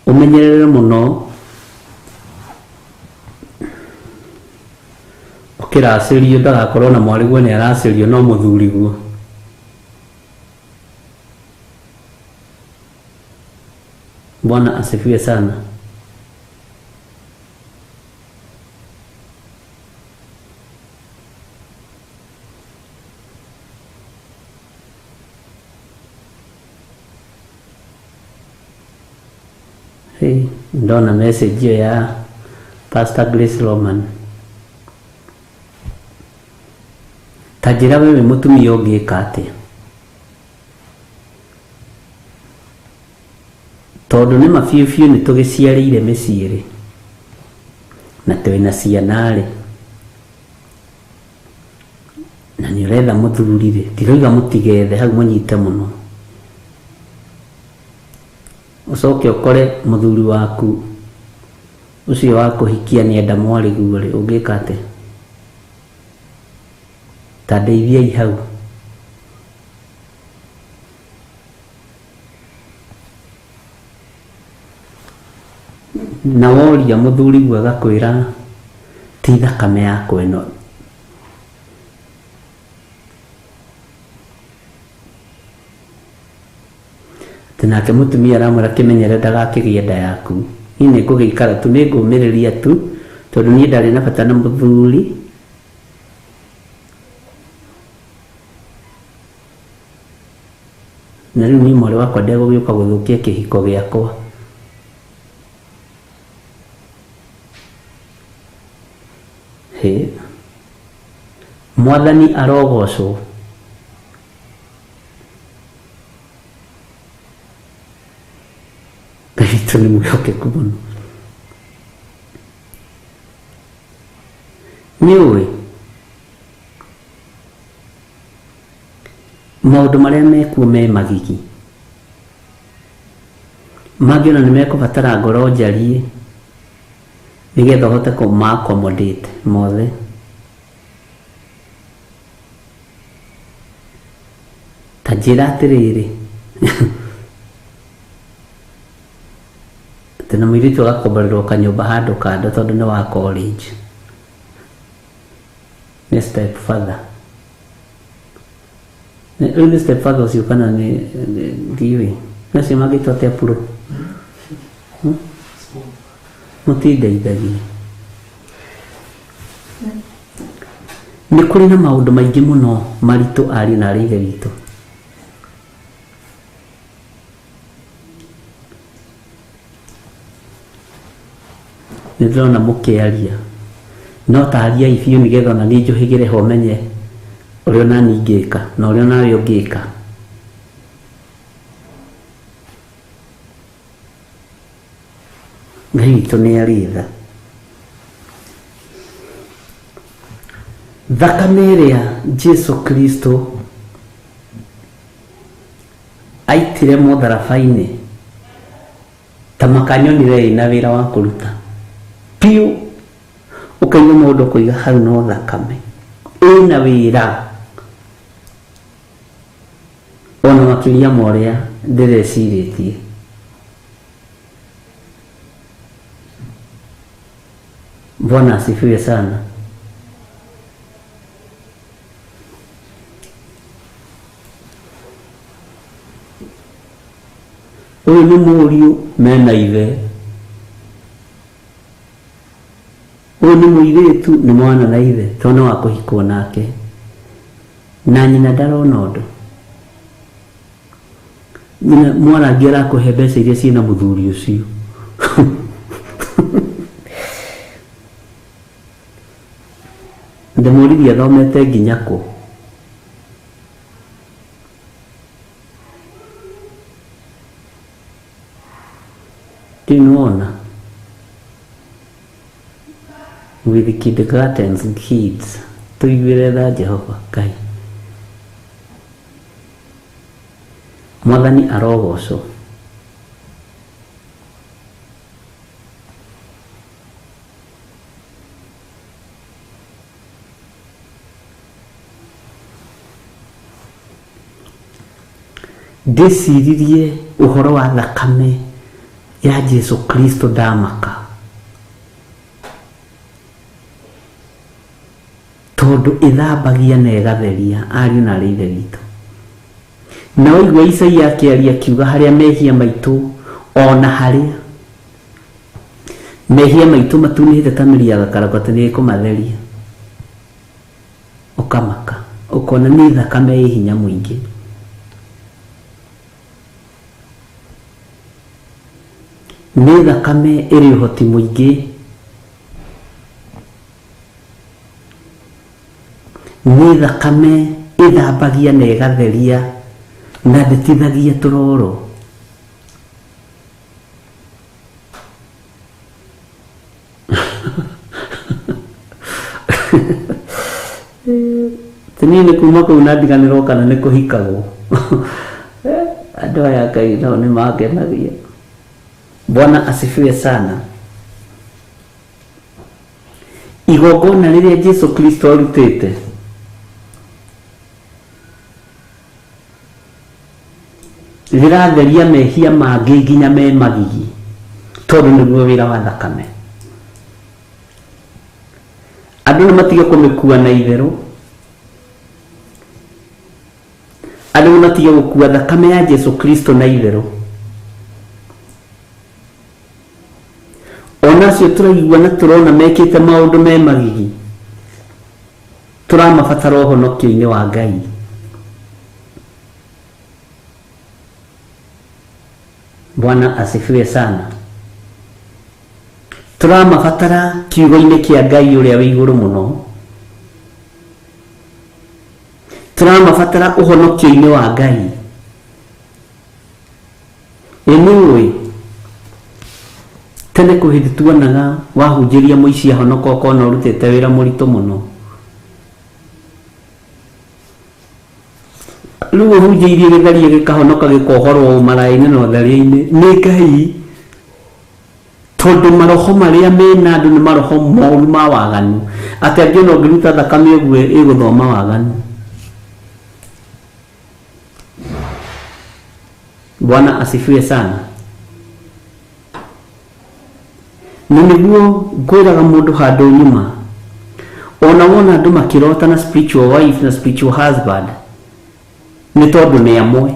Ũmenyerere mũno. Ũkĩracĩrio ndagakorwo na mwarĩguo nĩ aracĩrio no mũthuriguo. Bwana asifiwe sana. Hey, ndona message hiyo ya Pastor Grace Roman. Ta njĩra wewe mũtumia ũngĩka atĩa? Tondũ nĩ ma biũ biũ nĩ tũgĩciarĩire mĩciĩ rĩ, na twĩna ciana rĩ, na nĩ ũretha mũthuri rĩ, ndiroiga mũtigethe hau mũnyite mũno. Ũcoke ũkore mũthuri waku ũcio wa kũhikia nĩ enda mwarĩguo rĩ, ũngĩka atĩa? Ta ndeithiai hau. Na woria mũthuriguo agakwĩra ti thakame yakwa ĩno. Atĩ nake mũtumia aramwĩra kĩmenyere ndagakĩgĩe nda yaku. Niĩ nĩ ngũgĩikara tu, nĩ ngũmĩrĩria tu, tondũ niĩ ndarĩ na bata na mũthuri. Na rĩu niĩ mwarĩ wakwa ndegũgĩũka gũthũkia kĩhiko gĩakwa. Hĩ. Mwathani arogocwo. Ngai witũ nĩ mwĩhokeku mũno. Nĩ ũĩ maũndũ marĩa mekuo me magigi mangĩ ona nĩ mekũbatara ngoro njariĩ nĩgetha ũhote kũma accommodate mothe. Ta njĩra atĩrĩrĩ, atĩ na mũirĩtu agakomborerwo kanyũmba handũ kando tondũ nĩ wa college, nĩ step father. Rĩu nĩ step father ũcio kana nĩ ndiũĩ, nĩ acio mangĩtwo atĩa puro? Mũtindeithagia. Nĩ kũrĩ na maũndũ maingĩ mũno maritũ ariũ na arĩ ithe witũ. Nĩ ndĩrona mũkĩaria no tariai biũ nĩgetha ona niĩ njũhĩgĩre ho menye ũrĩa ona niĩ ingĩka na ũrĩa onawe ũngĩka. Ngai witũ nĩ arĩ tha. Thakame ĩrĩa Jesu Kristo aitire mũtharaba-inĩ ta makanyonire ĩna wĩra wa kũruta biũ, ũkaigua mũndũ kũiga hau no thakame ĩna wĩra ona makĩria ma ũrĩa ndĩrecirĩtie. Bwana asifiwe sana. Ũyũ nĩ mũriũ mena ithe, ũyũ nĩ mũirĩtu nĩ mwana na ithe, tondũ nĩ wa kũhikwo nake, na nyina ndarona ũndũ. Nyina mwarangi arakũhe mbeca iria ciĩna mũthuri ũcio. Ndĩmũririe athomete nginya kũ. Ndiũĩ nĩwona with kindergartens kids tũiguĩre tha Jehova Ngai. Mwathani arogocwo. Ndĩciririe ũhoro wa thakame ya Jesu Kristo ndamaka. Tondũ ĩthambagia na ĩgatheria ariũ na arĩ ithe witũ. Na waigua Isaia akĩaria akiuga harĩa mehia maitũ ona harĩa mehia maitũ matunĩhĩte ta mĩri ya gakarakũ atĩ nĩ ĩkũmatheria. Ũkamaka ũkona nĩ thakame ĩ hinya mũingĩ. Nĩ thakame ĩrĩ ũhoti mũingĩ. Nĩ thakame ĩthambagia na ĩgatheria na ndĩtithagia tũroro. Ti niĩ nĩ kuma kũu na ndiganĩrwo kana nĩ kũhikagwo. Andũ aya Ngai nao nĩ mangenagia. Bwana asifiwe sana. Igongona rĩrĩa Jesu Kristo arutĩte rĩratheria mehia mangĩ nginya me magigi, tondũ nĩguo wĩra wa thakame. Andũ nĩ matige kũmĩkua na itherũ. Andũ nĩ matige gũkua thakame ya Jesu Kristo na itherũ. Ona acio tũraigua na tũrona mekĩte maũndũ me magigi, tũramabatara ũhonokio-inĩ wa Ngai. Bwana asifiwe sana. Tũramabatara kiugo-inĩ kĩa Ngai ũrĩa wĩ igũrũ mũno. Tũramabatara ũhonokio-inĩ wa Ngai. Ĩ nĩ ũĩ tene kwĩ hĩndĩ tuonaga wahunjĩria mũici ahonoka ũkona ũrutĩte wĩra mũritũ mũno. Rĩu ũhunjĩirie gĩtharia gĩkahonoka gĩkohorwo ũmaraya-inĩ na ũtharia-inĩ nĩ Ngai. Tondũ maroho marĩa mena andũ nĩ maroho moru ma waganu. Atĩ angĩ ona ũngĩruta thakame ũguo ĩgũthoma waganu. Bwana asifiwe sana. Na nĩguo ngwĩraga mũndũ handũ nyuma, ona wona andũ makĩrota na spiritual wife na spiritual husband, nĩ tondũ nĩ amwe.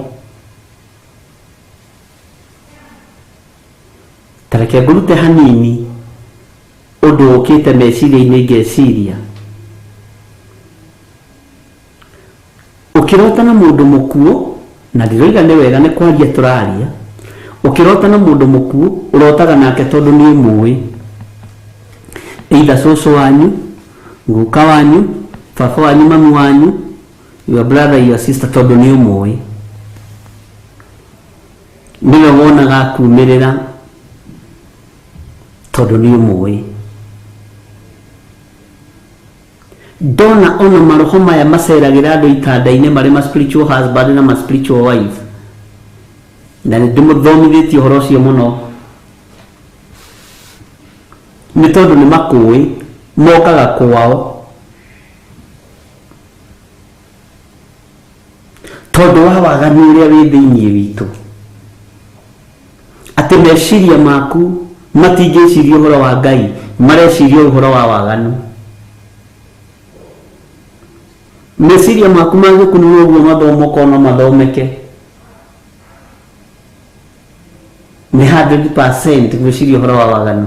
Ta reke ngũrute hanini ũndũ ũkĩte meciria-inĩ ngeciria. Ũkĩrota na mũndũ mũkuũ, na ndiroiga nĩ wega nĩ kwaria tũraria, ũkĩrota na mũndũ mũkuũ, ũrotaga nake tondũ nĩ ũmũĩ. Either cũcũ wanyu, guka wanyu, baba wanyu, mami wanyu, your brother, your sister, tondũ nĩ ũmũĩ. Nĩwe wonaga akumĩrĩra tondũ nĩ ũmũĩ. Ndona ona maroho maya maceragĩra andũ itanda-inĩ marĩ ma spiritual husband na ma spiritual wife, na nĩ ndĩmũthomithĩtie ũhoro ũcio mũno, nĩ tondũ nĩ makũĩ mokaga kwao tondũ wa waganu ũrĩa wĩ thĩinĩ witũ, atĩ meciria maku matingĩciria ũhoro wa Ngai, mareciria ũhoro wa waganu. Meciria maku mangĩkunũrwo ũguo mathomo ũkona mathomeke nĩ 100% gwĩciria ũhoro wa waganu.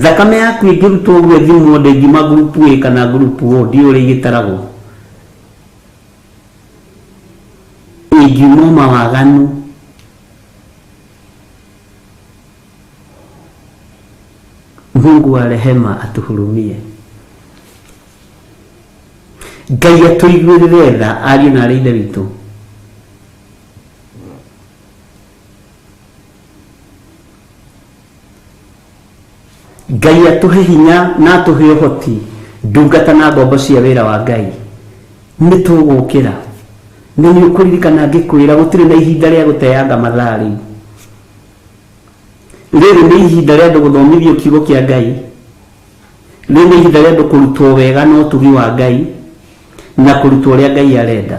Thakame yaku ĩngĩrutwo ũguo ĩthimwo ndĩngiuma group A kana group O, ndiũĩ ũrĩa igĩtaragwo, ĩngiuma mawaganu. Mungu wa rehema atuhurumie. Ngai atũiguĩrĩre tha ariũ na arĩ ithe witũ. Ngai atũhe hinya na atũhe ũhoti, ndungata na ngombo cia wĩra wa Ngai. Nĩ tũgũkĩra. Na nĩ ũkũririkana ngĩkwĩra gũtirĩ na ihinda rĩa gũteanga mathaa rĩu. Rĩrĩ nĩ ihinda rĩa andũ gũthomithio kiugo kĩa Ngai. Rĩrĩ nĩ ihinda rĩa andũ kũrutwo wega na ũtugi wa Ngai na kũrutwo ũrĩa Ngai arenda.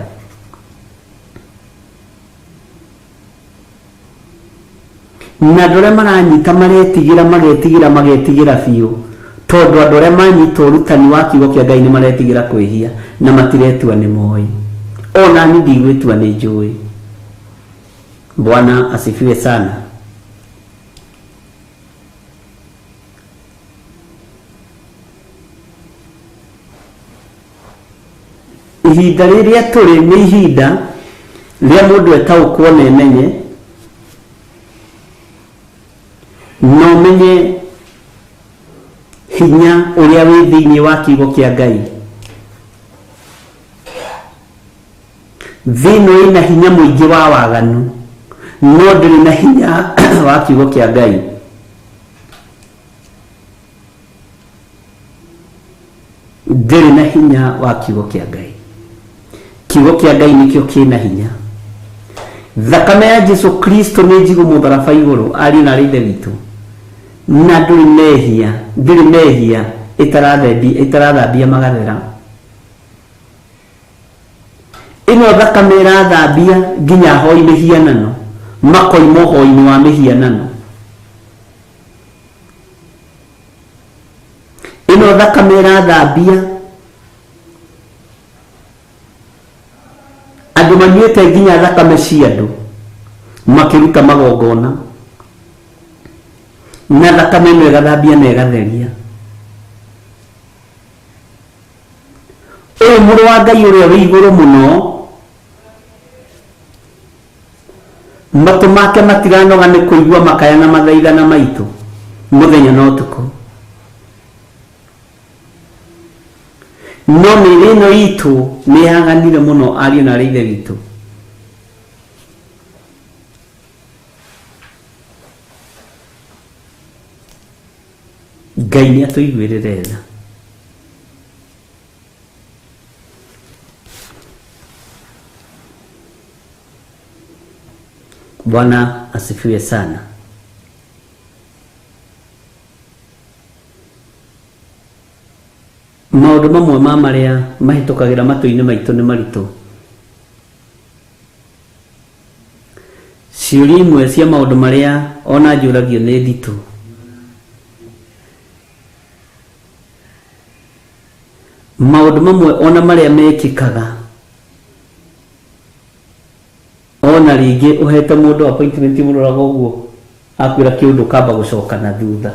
Na andũ arĩa maranyita maretigĩra, magetigĩra, magetigĩra biũ, Tondũ andũ arĩa manyita ũrutani wa kiugo kĩa Ngai nĩ maretigĩra kwĩhia na matiretua nĩ moĩ. Ona niĩ ndigwĩtua nĩ njũĩ. Bwana asifiwe sana. Ihinda rĩrĩa tũrĩ nĩ ihinda rĩa mũndũ etaũkwo na emenye na ũmenye hinya ũrĩa wĩ thĩinĩ wa kiugo kĩa Ngai. Thĩ ĩno ĩna hinya mũingĩ wa waganu, no ndĩrĩ na hinya wa kiugo kĩa Ngai. Ndĩrĩ na hinya wa kiugo kĩa Ngai. Kiugo kĩa Ngai nĩkĩo kĩna hinya. Thakame ya Jesu Kristo nĩ njigũ mũtharaba igũrũ, ariũ na arĩ ithe witũ. Na ndũrĩ mehia, ndĩrĩ mehia ĩtarathambia magathera. Ĩno thakame ĩrathambia nginya ahoi mĩhianano, makoima ũhoi-inĩ wa mĩhianano. Ĩno thakame ĩrathambia andũ manyuĩte nginya thakame cia andũ makĩruta magongona, na thakame ĩno ĩgathambia na ĩgatheria. Ũyũ mũrũ wa Ngai ũrĩa wĩ igũrũ mũno, matũ make matiranoga nĩ kũigua makaya na mathaithana maitũ mũthenya na ũtukũ. No mĩĩrĩ ĩno itũ nĩ yaganire mũno, ariũ na arĩ ithe witũ. Ngai nĩ atũiguĩrĩre tha. Bwana asifiwe sana. Maũndũ mamwe ma marĩa mahĩtũkagĩra matũ-inĩ maitũ nĩ maritũ. Ciũria imwe cia maũndũ marĩa ona njũragio nĩ nditũ. Maũndũ mamwe ona marĩa mekĩkaga ona rĩngĩ ũhete mũndũ appointment mũroraga ũguo akwĩra kĩũndũ ũkamba gũcoka na thutha,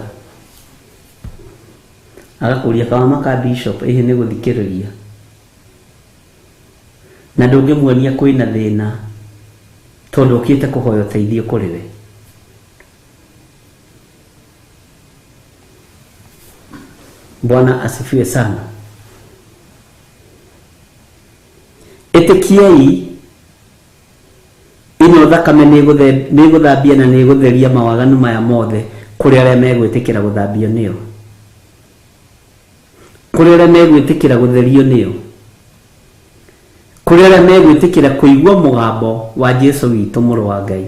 agakũria kawama ka bishop ĩhĩ nĩ gũthikĩrĩria, na ndũngĩmuonia kwĩna thĩna tondũ okĩte kũhoya ũteithio kũrĩ we. Bwana asifiwe sana. Ĩtĩkiai ĩno thakame nĩ ĩgũthambia na nĩ ĩgũtheria mawaganu maya mothe kũrĩ arĩa megwĩtĩkĩra gũthambio nĩyo, kũrĩ arĩa megwĩtĩkĩra gũtherio nĩyo, kũrĩ arĩa megwĩtĩkĩra kũigua mũgambo wa Jesu witũ mũrũ wa Ngai.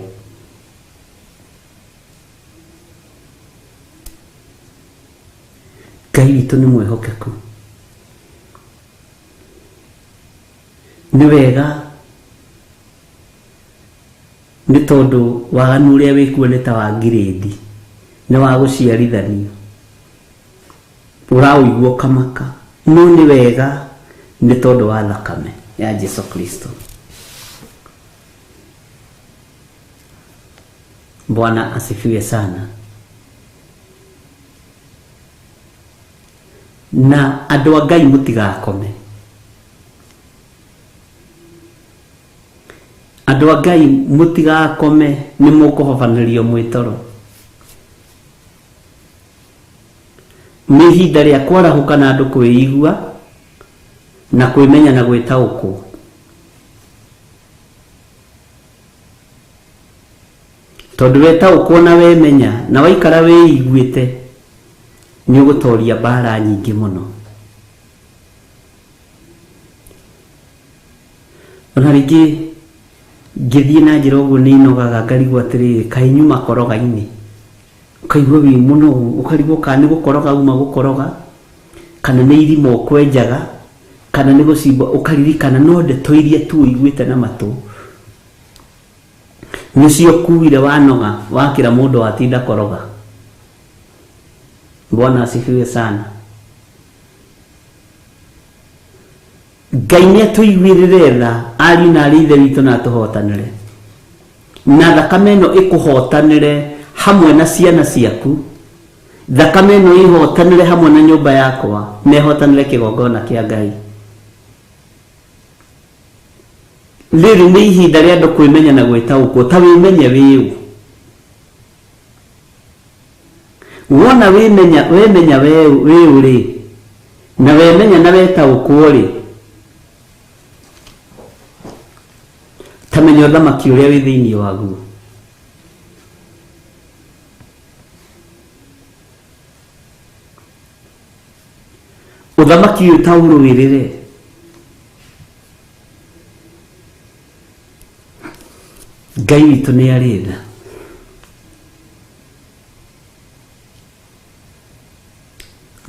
Ngai witũ nĩ mwĩhokeku. Nĩ wega nĩ tondũ waganu ũrĩa wĩkuo nĩ ta wa ngirĩndi, nĩ wa gũciarithanio, ũraũigua ũkamaka, no nĩ wega nĩ tondũ wa thakame ya Jesu Kristo. Bwana asifiwe sana. Na andũ a Ngai mũtigakome. Andũ a Ngai mũtigakome, nĩ mũkũhobanĩrio mwĩ toro. Nĩ ihinda rĩa kwarahũka na andũ kwĩigua na kwĩmenya na gwĩtaũkwo. Tondũ wetaũkwo na wemenya na waikara wĩiguĩte, nĩ ũgũtoria mbara nyingĩ mũno. Ona rĩngĩ ngĩthiĩ na njĩra ũguo nĩ inogaga ngarigwo atĩrĩrĩ, kaĩ nyuma koroga-inĩ, ũkaigua wĩ mũnogu, ũkarigwo kana nĩ gũkoroga uma gũkoroga, kana nĩ irima ũkwenjaga, kana nĩ gũcimba, ũkaririkana no ndeto iria tu ũiguĩte na matũ nĩcio kuire wanoga wakĩra mũndũ watinda koroga. Bwana asifiwe sana. Ngai nĩ atũiguĩrĩre tha ariũ na arĩ ithe witũ na atũhotanĩre na thakame ĩno ĩkũhotanĩre hamwe na ciana ciaku thakame ĩno ĩhotanĩre hamwe na nyũmba yakwa na ĩhotanĩre kĩgongona kĩa Ngai. Rĩrĩ nĩ ihinda rĩa andũ kwĩmenya na gwĩtaũkwo ta wĩmenye wĩũ. Wona wĩmenya wemenya wĩũ rĩ na wemenya na wetaũkwo rĩ ta menya ũthamaki ũrĩa wĩ thĩinĩ waguo. Ũthamaki ũyũ ta ũrũĩrĩre. Ngai witũ nĩ arĩ tha.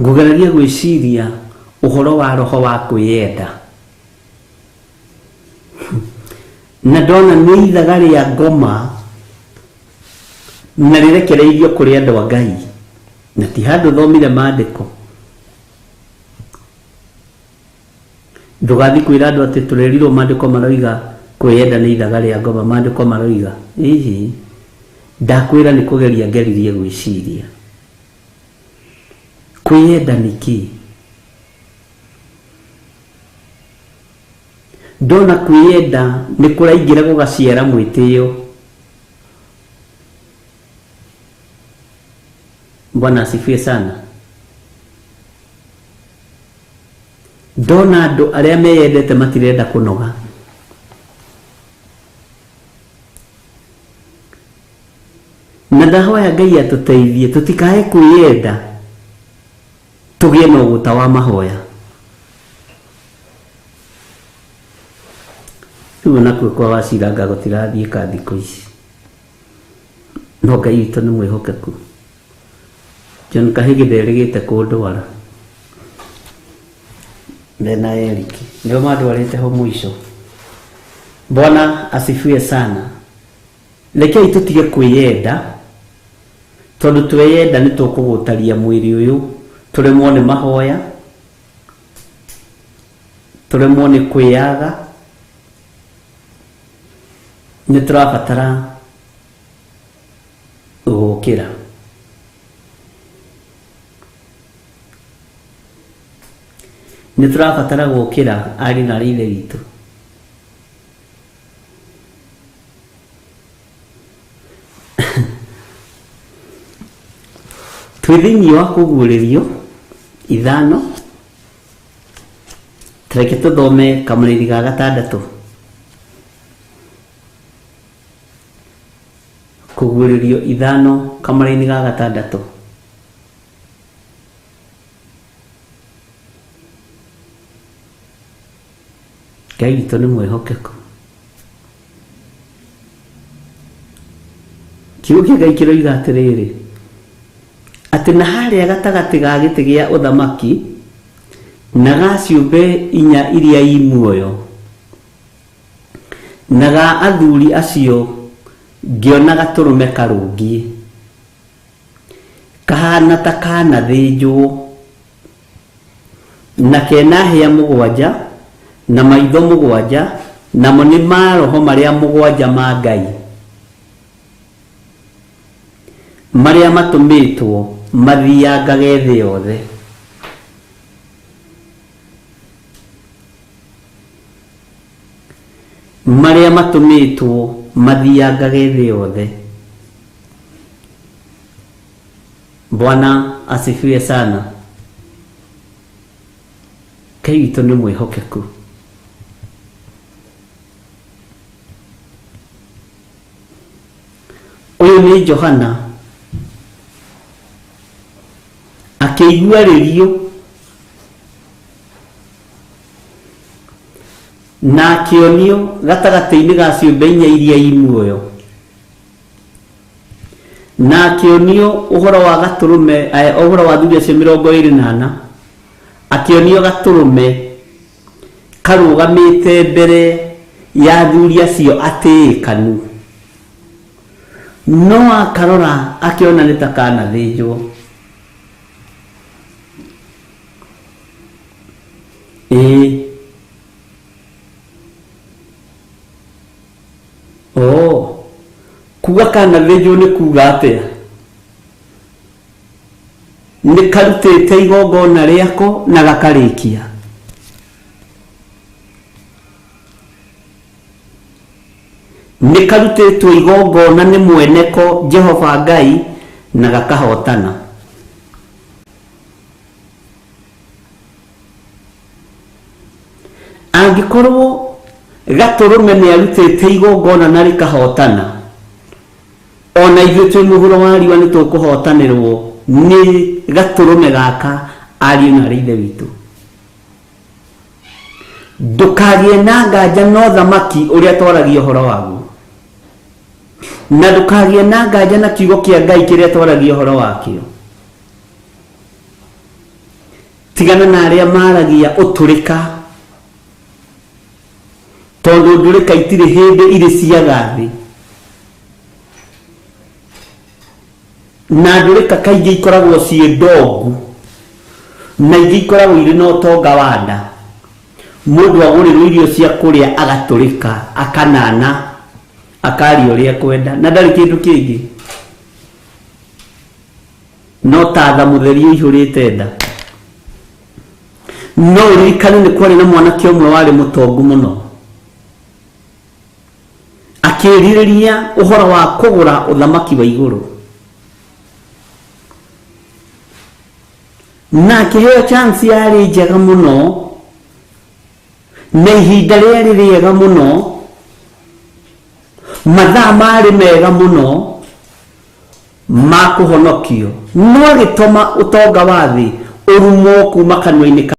Ngũgeragia gwĩciria ũhoro wa roho wa kwĩyenda na ndona nĩ ithaga rĩa ngoma na rĩrekereirio kũrĩ andũ a Ngai na ti handũ thomire maandĩko. Ndũgathiĩ kwĩra andũ atĩ tũrerirwo maandĩko maroiga kwĩyenda nĩ ithaga rĩa ngoma, maandĩko maroiga. Hihi ndakwĩra nĩ kũgeria ngeririe gwĩciria. Kwĩyenda nĩ kĩĩ? Ndona kwĩyenda nĩ kũraingĩra gũgaciara mwĩtĩo. Bwana asifiwe sana. Ndona andũ arĩa meyendete matirenda kũnoga. Na ndahoya Ngai atũteithie tũtikae kwĩyenda tũgĩe na ũgũta wa mahoya. Rĩu onakuo kwa Waciranga gũtirathiĩka thikũ ici. No Ngai witũ nĩ mwĩhokeku. John Kahigi nderĩgĩte kũndwara. Mena Eric. Nĩo mandwarĩte ho mũico. Bwana asifiwe sana. Rekei tũtige kwĩyenda tondũ tweyenda nĩ tũkũgũtaria mwĩrĩ ũyũ tũremwo nĩ mahoya tũremwo nĩ kwĩyaga nĩ tũrabatara gũkĩra. Nĩ tũrabatara gũkĩra ariũ na aarĩ a Ithe witũ. Twĩ thĩinĩ wa kũguũrĩrio ithano, tareke tũthome kamũrĩri ga gatandatũ. Kũguũrĩrio ithano kamũraini ga gatandatũ. Ngai witũ nĩ mwĩhokeku. Kiugo kĩa Ngai kĩroiga atĩrĩrĩ, atĩ na harĩa gatagatĩ ga gĩtĩ gĩa ũthamaki na ga ciũmbe inya iria i muoyo na ga athuri acio ngĩona gatũrũme karũngiĩ kahana ta kanathĩnjwo na kena hĩa mũgwanja na maitho mũgwanja namo nĩ maroho marĩa mũgwanja ma Ngai marĩa matũmĩtwo mathiangage thĩ yothe. Marĩa matũmĩtwo mathiangage thĩ yothe. Bwana asifiwe sana. Ngai witũ nĩ mwĩhokeku. Ũyũ nĩ Johana akĩigua rĩrio na akĩonio gatagatĩ-inĩ ga ciũmbe inya iria i muoyo na akĩonio ũhoro wa gatũrũme eh, ũhoro wa athuri acio 24 akĩonio gatũrũme karũgamĩte mbere ya athuri acio atĩĩkanu no akarora akĩona nĩ ta kanathĩnjwo. Ĩĩ. Oh, kuga kanathĩnjwo nĩ kuga atĩa? Nĩ karutĩte igongona rĩako na gakarĩkia. Nĩ karutĩtwo igongona nĩ mweneko Jehova Ngai na gakahotana. Angĩkorwo gatũrũme nĩ arutĩte igongona na rĩkahotana, ona ithuĩ twĩ mũhuro wa riũa nĩ tũkũhotanĩrwo nĩ gatũrũme gaka ariũ na arĩ ithe witũ. Ndũkagĩe na nganja na ũthamaki ũrĩa twaragia ũhoro waguo, na ndũkagĩe na nganja na kiugo kĩa Ngai kĩrĩa twaragia ũhoro wakĩo. Tigana na arĩa maragia ũtũrĩka, tondũ ndũrĩka itirĩ hĩndĩ irĩ ciaga thĩ, na ndũrĩka kaingĩ ikoragwo ciĩ ndongu na ingĩ ikoragwo irĩ na ũtonga wa nda. Mũndũ agũrĩrwo irio cia kũrĩa agatũrĩka, akanana, akaria ũrĩa ekwenda, na ndarĩ kĩndũ kĩngĩ no ta tha mũtheri ũihũrĩte nda. No ũririkane nĩ kwarĩ na mwanake ũmwe warĩ mũtongu mũno, akĩrirĩria ũhoro wa kũgũra ũthamaki wa igũrũ, na akĩheo chance yarĩ njega mũno na ihinda rĩarĩ rĩega mũno, mathaa marĩ mega mũno ma kũhonokio, no agĩtũma ũtonga wa thĩ ũrumwo kuma kanua-inĩ ka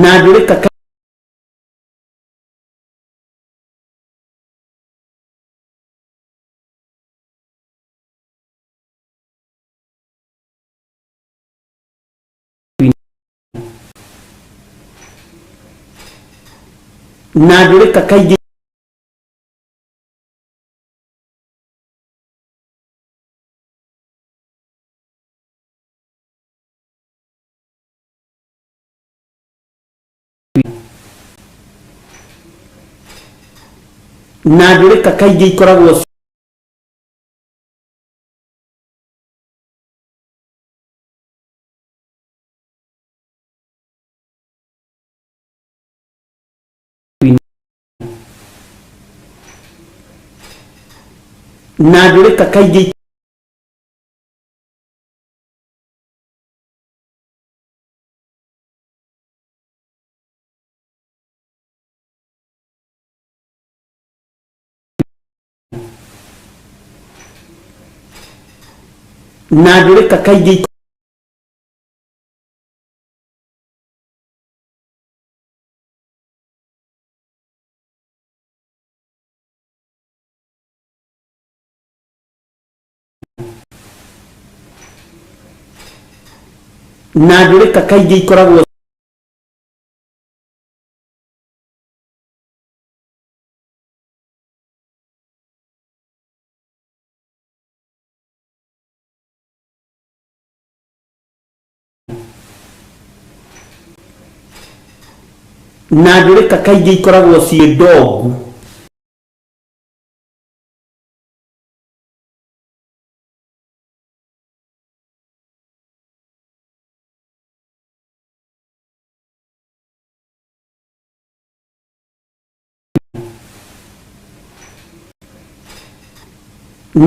na ndũrĩka na ndũrĩka kaingĩ na ndũrĩka kaingĩ ikoragwo na ndũrĩka kaingĩ na ndũrĩka kaingĩ na ndũrĩka kaingĩ ikoragwo Na ndũrĩka kaingĩ ikoragwo ciĩ ndongu.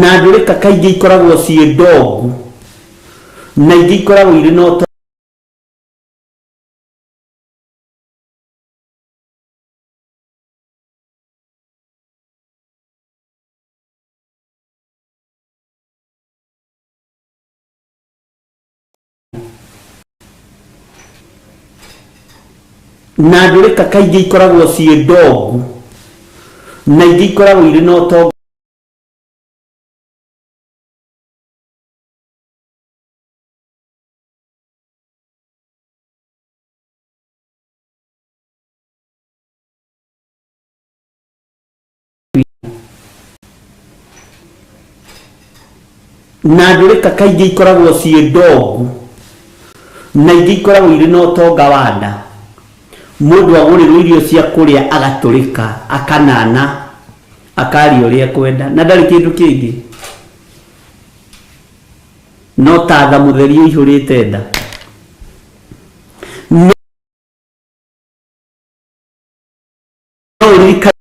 Na ndũrĩka kaingĩ ikoragwo ciĩ ndongu, na ingĩ ikoragwo irĩ na ũtonga. Na ndũrĩka kaingĩ ikoragwo ciĩ ndongu, na ingĩ ikoragwo irĩ na ũtonga. Na ndũrĩka kaingĩ ikoragwo ciĩ ndongu, na ingĩ ikoragwo irĩ na ũtonga wa nda. Mũndũ agũrĩrwo irio cia kũrĩa agatũrĩka, akanana, akaria ũrĩa ekwenda, na ndarĩ kĩndũ kĩngĩ no ta tha mũtheri ũihũrĩte nda. No ũririkane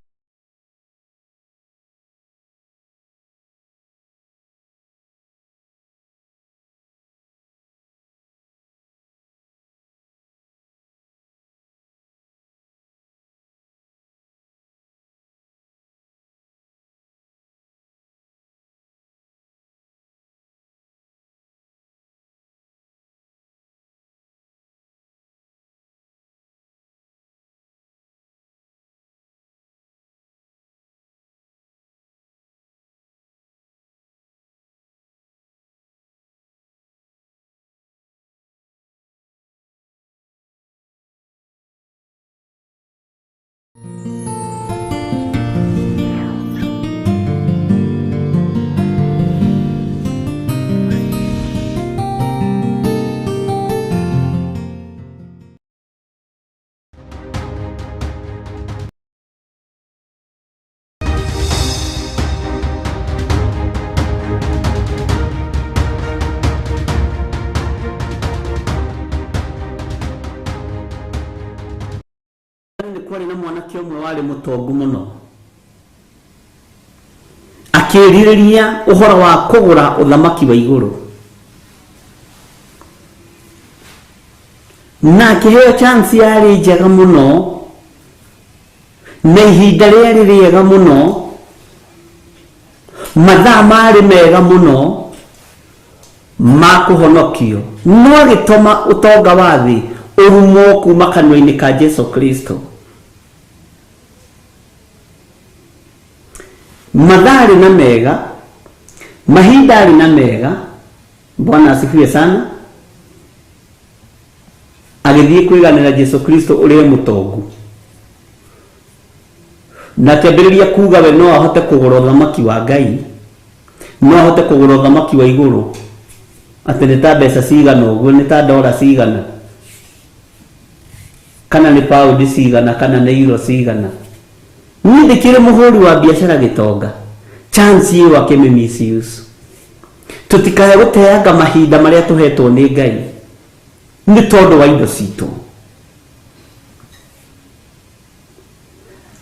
nĩ kwarĩ na mwanake ũmwe warĩ mũtongu mũno, akĩrirĩria ũhoro wa kũgũra ũthamaki wa igũrũ, na akĩheo chance yarĩ njega mũno na ihinda rĩarĩ rĩega mũno, mathaa marĩ mega mũno ma kũhonokio, no agĩtũma ũtonga wa thĩ ũrumwo kuma kanua-inĩ ka Jesu Kristo. Mathaa arĩ na mega, mahinda arĩ na mega. Bwana asifiwe sana. Agĩthiĩ kwĩganĩra Jesu Kristo ũrĩa mũtongu, na akĩambĩrĩria kuga we no ahote kũgũra ũthamaki wa Ngai, no ahote kũgũra ũthamaki wa igũrũ, atĩ nĩ ta mbeca cigana ũguo, nĩ ta ndora cigana, kana nĩ paundi cigana, kana nĩ euro cigana. Niĩ ndĩkĩrĩ mũhũri wa biacara gĩtonga. Chance ĩyo akĩmĩ misuse. Tũtikae gũteanga mahinda marĩa tũhetwo nĩ Ngai nĩ tondũ wa indo citũ.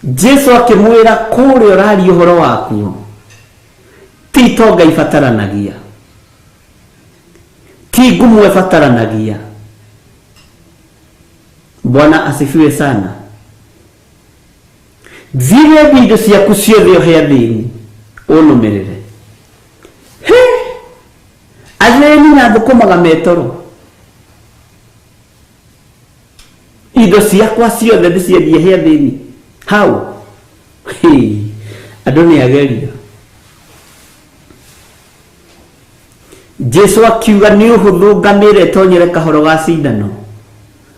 Jesu akĩmwĩra, kũrĩa ũraria ũhoro wakuo ti itonga ibataranagia, ti ngumo ĩbataranagia. Bwana asifiwe sana. Thiĩ wendie indo ciaku ciothe ũhe athĩni, ũnũmĩrĩre. He! Athĩni na thũkũmaga metoro. Indo ciakwa ciothe ndĩciendie he athĩni. How? He! Andũ nĩ ageria. Jesu akiuga nĩ ũhũthũ ngamĩra ĩtonyere kahoro ga cindano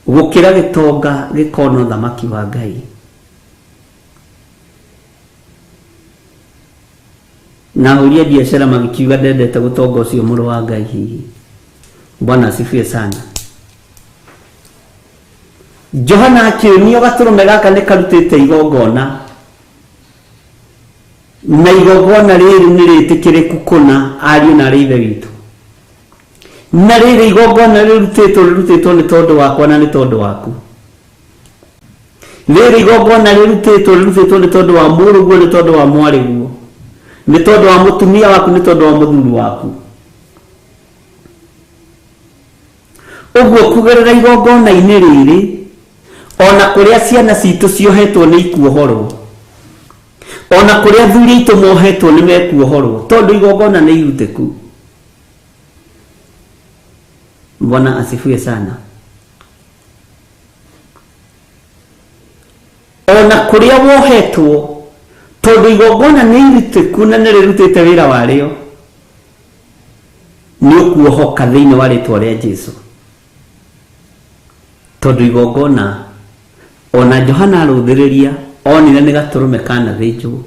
gũkĩra gĩtonga gĩkona ũthamaki wa Ngai. Na ahũri a biacara magĩkiuga ndendete gũtonga ũcio mũrũ wa Ngai hihi. Bwana asifiwe sana. Johana akĩonio gatũrũme gaka nĩ karutĩte igongona na igongona rĩrĩ nĩ rĩtĩkĩrĩku kũna ariũ na arĩ ithe witũ na rĩrĩ igongona rĩrutĩtwo rĩrutĩtwo nĩ tondũ wakwa na nĩ tondũ waku rĩrĩ igongona rĩrutĩtwo rĩrutĩtwo nĩ tondũ wa mũrũguo nĩ tondũ wa mwarĩguo nĩ tondũ wa mũtumia waku nĩ tondũ wa mũthuri waku ũguo kũgerera igongona-inĩ rĩrĩ ona kũrĩa ciana citũ ciohetwo nĩ ikuohorwo ona kũrĩa athuri aitũ mohetwo nĩ mekuohorwo tondũ igongona nĩ irutĩku. Bwana asifiwe sana. Ona kũrĩa wohetwo tondũ igongona nĩ irutĩku na nĩ rĩrutĩte wĩra warĩo nĩ ũkuohoka thĩinĩ wa rĩtwa rĩa Jesu tondũ igongona ona Johana arũthĩrĩria onire nĩ gatũrũme kanathĩnjwo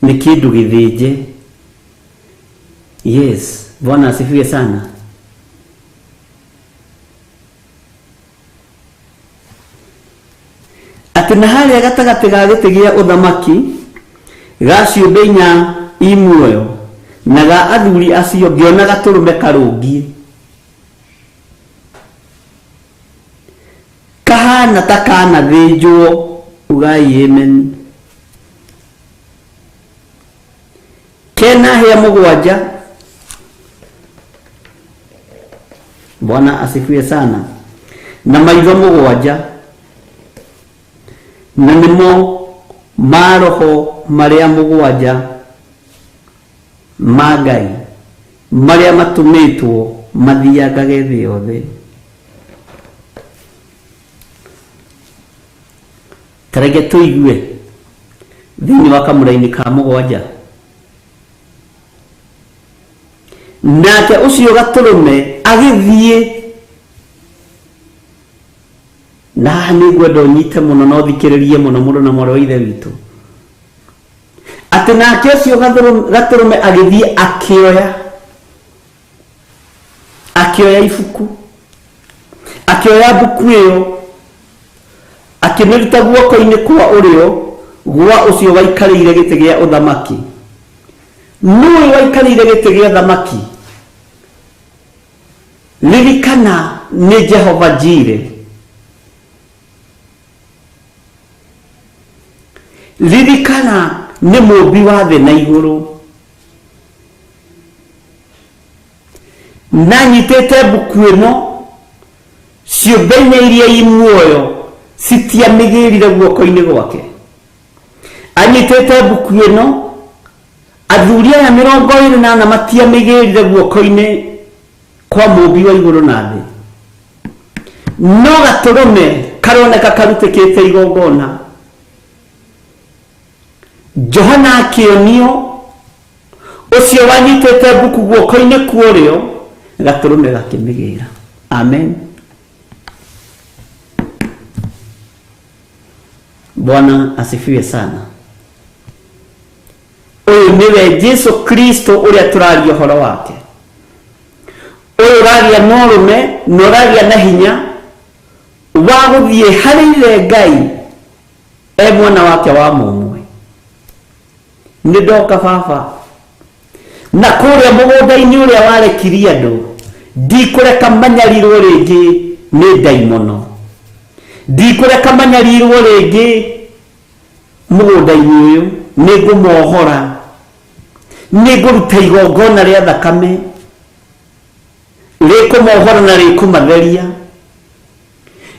nĩ kĩndũ gĩthĩnje. Yes, Bwana asifiwe sana. Atĩ na harĩa gatagatĩ ga gĩtĩ gĩa ũthamaki ga ciũmbe inya i muoyo na ga athuri acio ngĩona gatũrũme karũngiĩ kahana ta kanathĩnjwo. Ugai amen. Kena hĩa mũgwanja. Bwana asifiwe sana. Na maitho mũgwanja na nĩmo maroho marĩa mũgwanja ma Ngai marĩa matũmĩtwo mathiangage thĩ yothe. Tareke tũigue thĩinĩ wa kamũraini ka mũgwanja. Nake ũcio gatũrũme agĩthiĩ na haha nĩ ngwenda ũnyite mũno na ũthikĩrĩrie mũno mũndũ na mwarĩ wa ithe witũ atĩ nake ũcio gatũrũme agĩthiĩ akĩoya ibuku akĩoya mbuku ĩyo akĩmĩruta guoko-inĩ kwa ũrĩo gwa ũcio waikarĩire gĩtĩ gĩa ũthamaki. Nũũ waikarĩire gĩtĩ gĩa ũthamaki? Ririkana nĩ Jehova Jire. Ririkana nĩ mũũmbi wa thĩ na igũrũ. Na nyitĩte mbuku ĩno ciũmbe inya iria i muoyo citiamĩgĩrire guoko-inĩ gwake. Anyitĩte mbuku ĩno athuri aya 24 matiamĩgĩrire guoko-inĩ kwa mũũmbi wa igũrũ na thĩ. No gatũrũme karoneka karutĩkĩte igongona. Johana akĩonio ũcio wanyitĩte mbuku guoko-inĩ kwa ũrĩo gatũrũme gakĩmĩgĩra. Amen. Bwana asifiwe sana. Ũyũ nĩwe Jesu Kristo ũrĩa tũraria ũhoro wake. Ũyũ ũragĩa na ũrũme na ũragĩa na hinya wa gũthiĩ harĩ ithe Ngai e mwana wake wa mũmwe. Nĩ ndoka baba na kũrĩa mũgũnda-inĩ ũrĩa warekirie andũ ndikũreka manyarirwo rĩngĩ nĩ ndaimono, ndikũreka manyarirwo rĩngĩ mũgũnda-inĩ ũyũ, nĩ ngũmohora, nĩ ngũruta igongona rĩa thakame rĩkũmohora na rĩkũmatheria,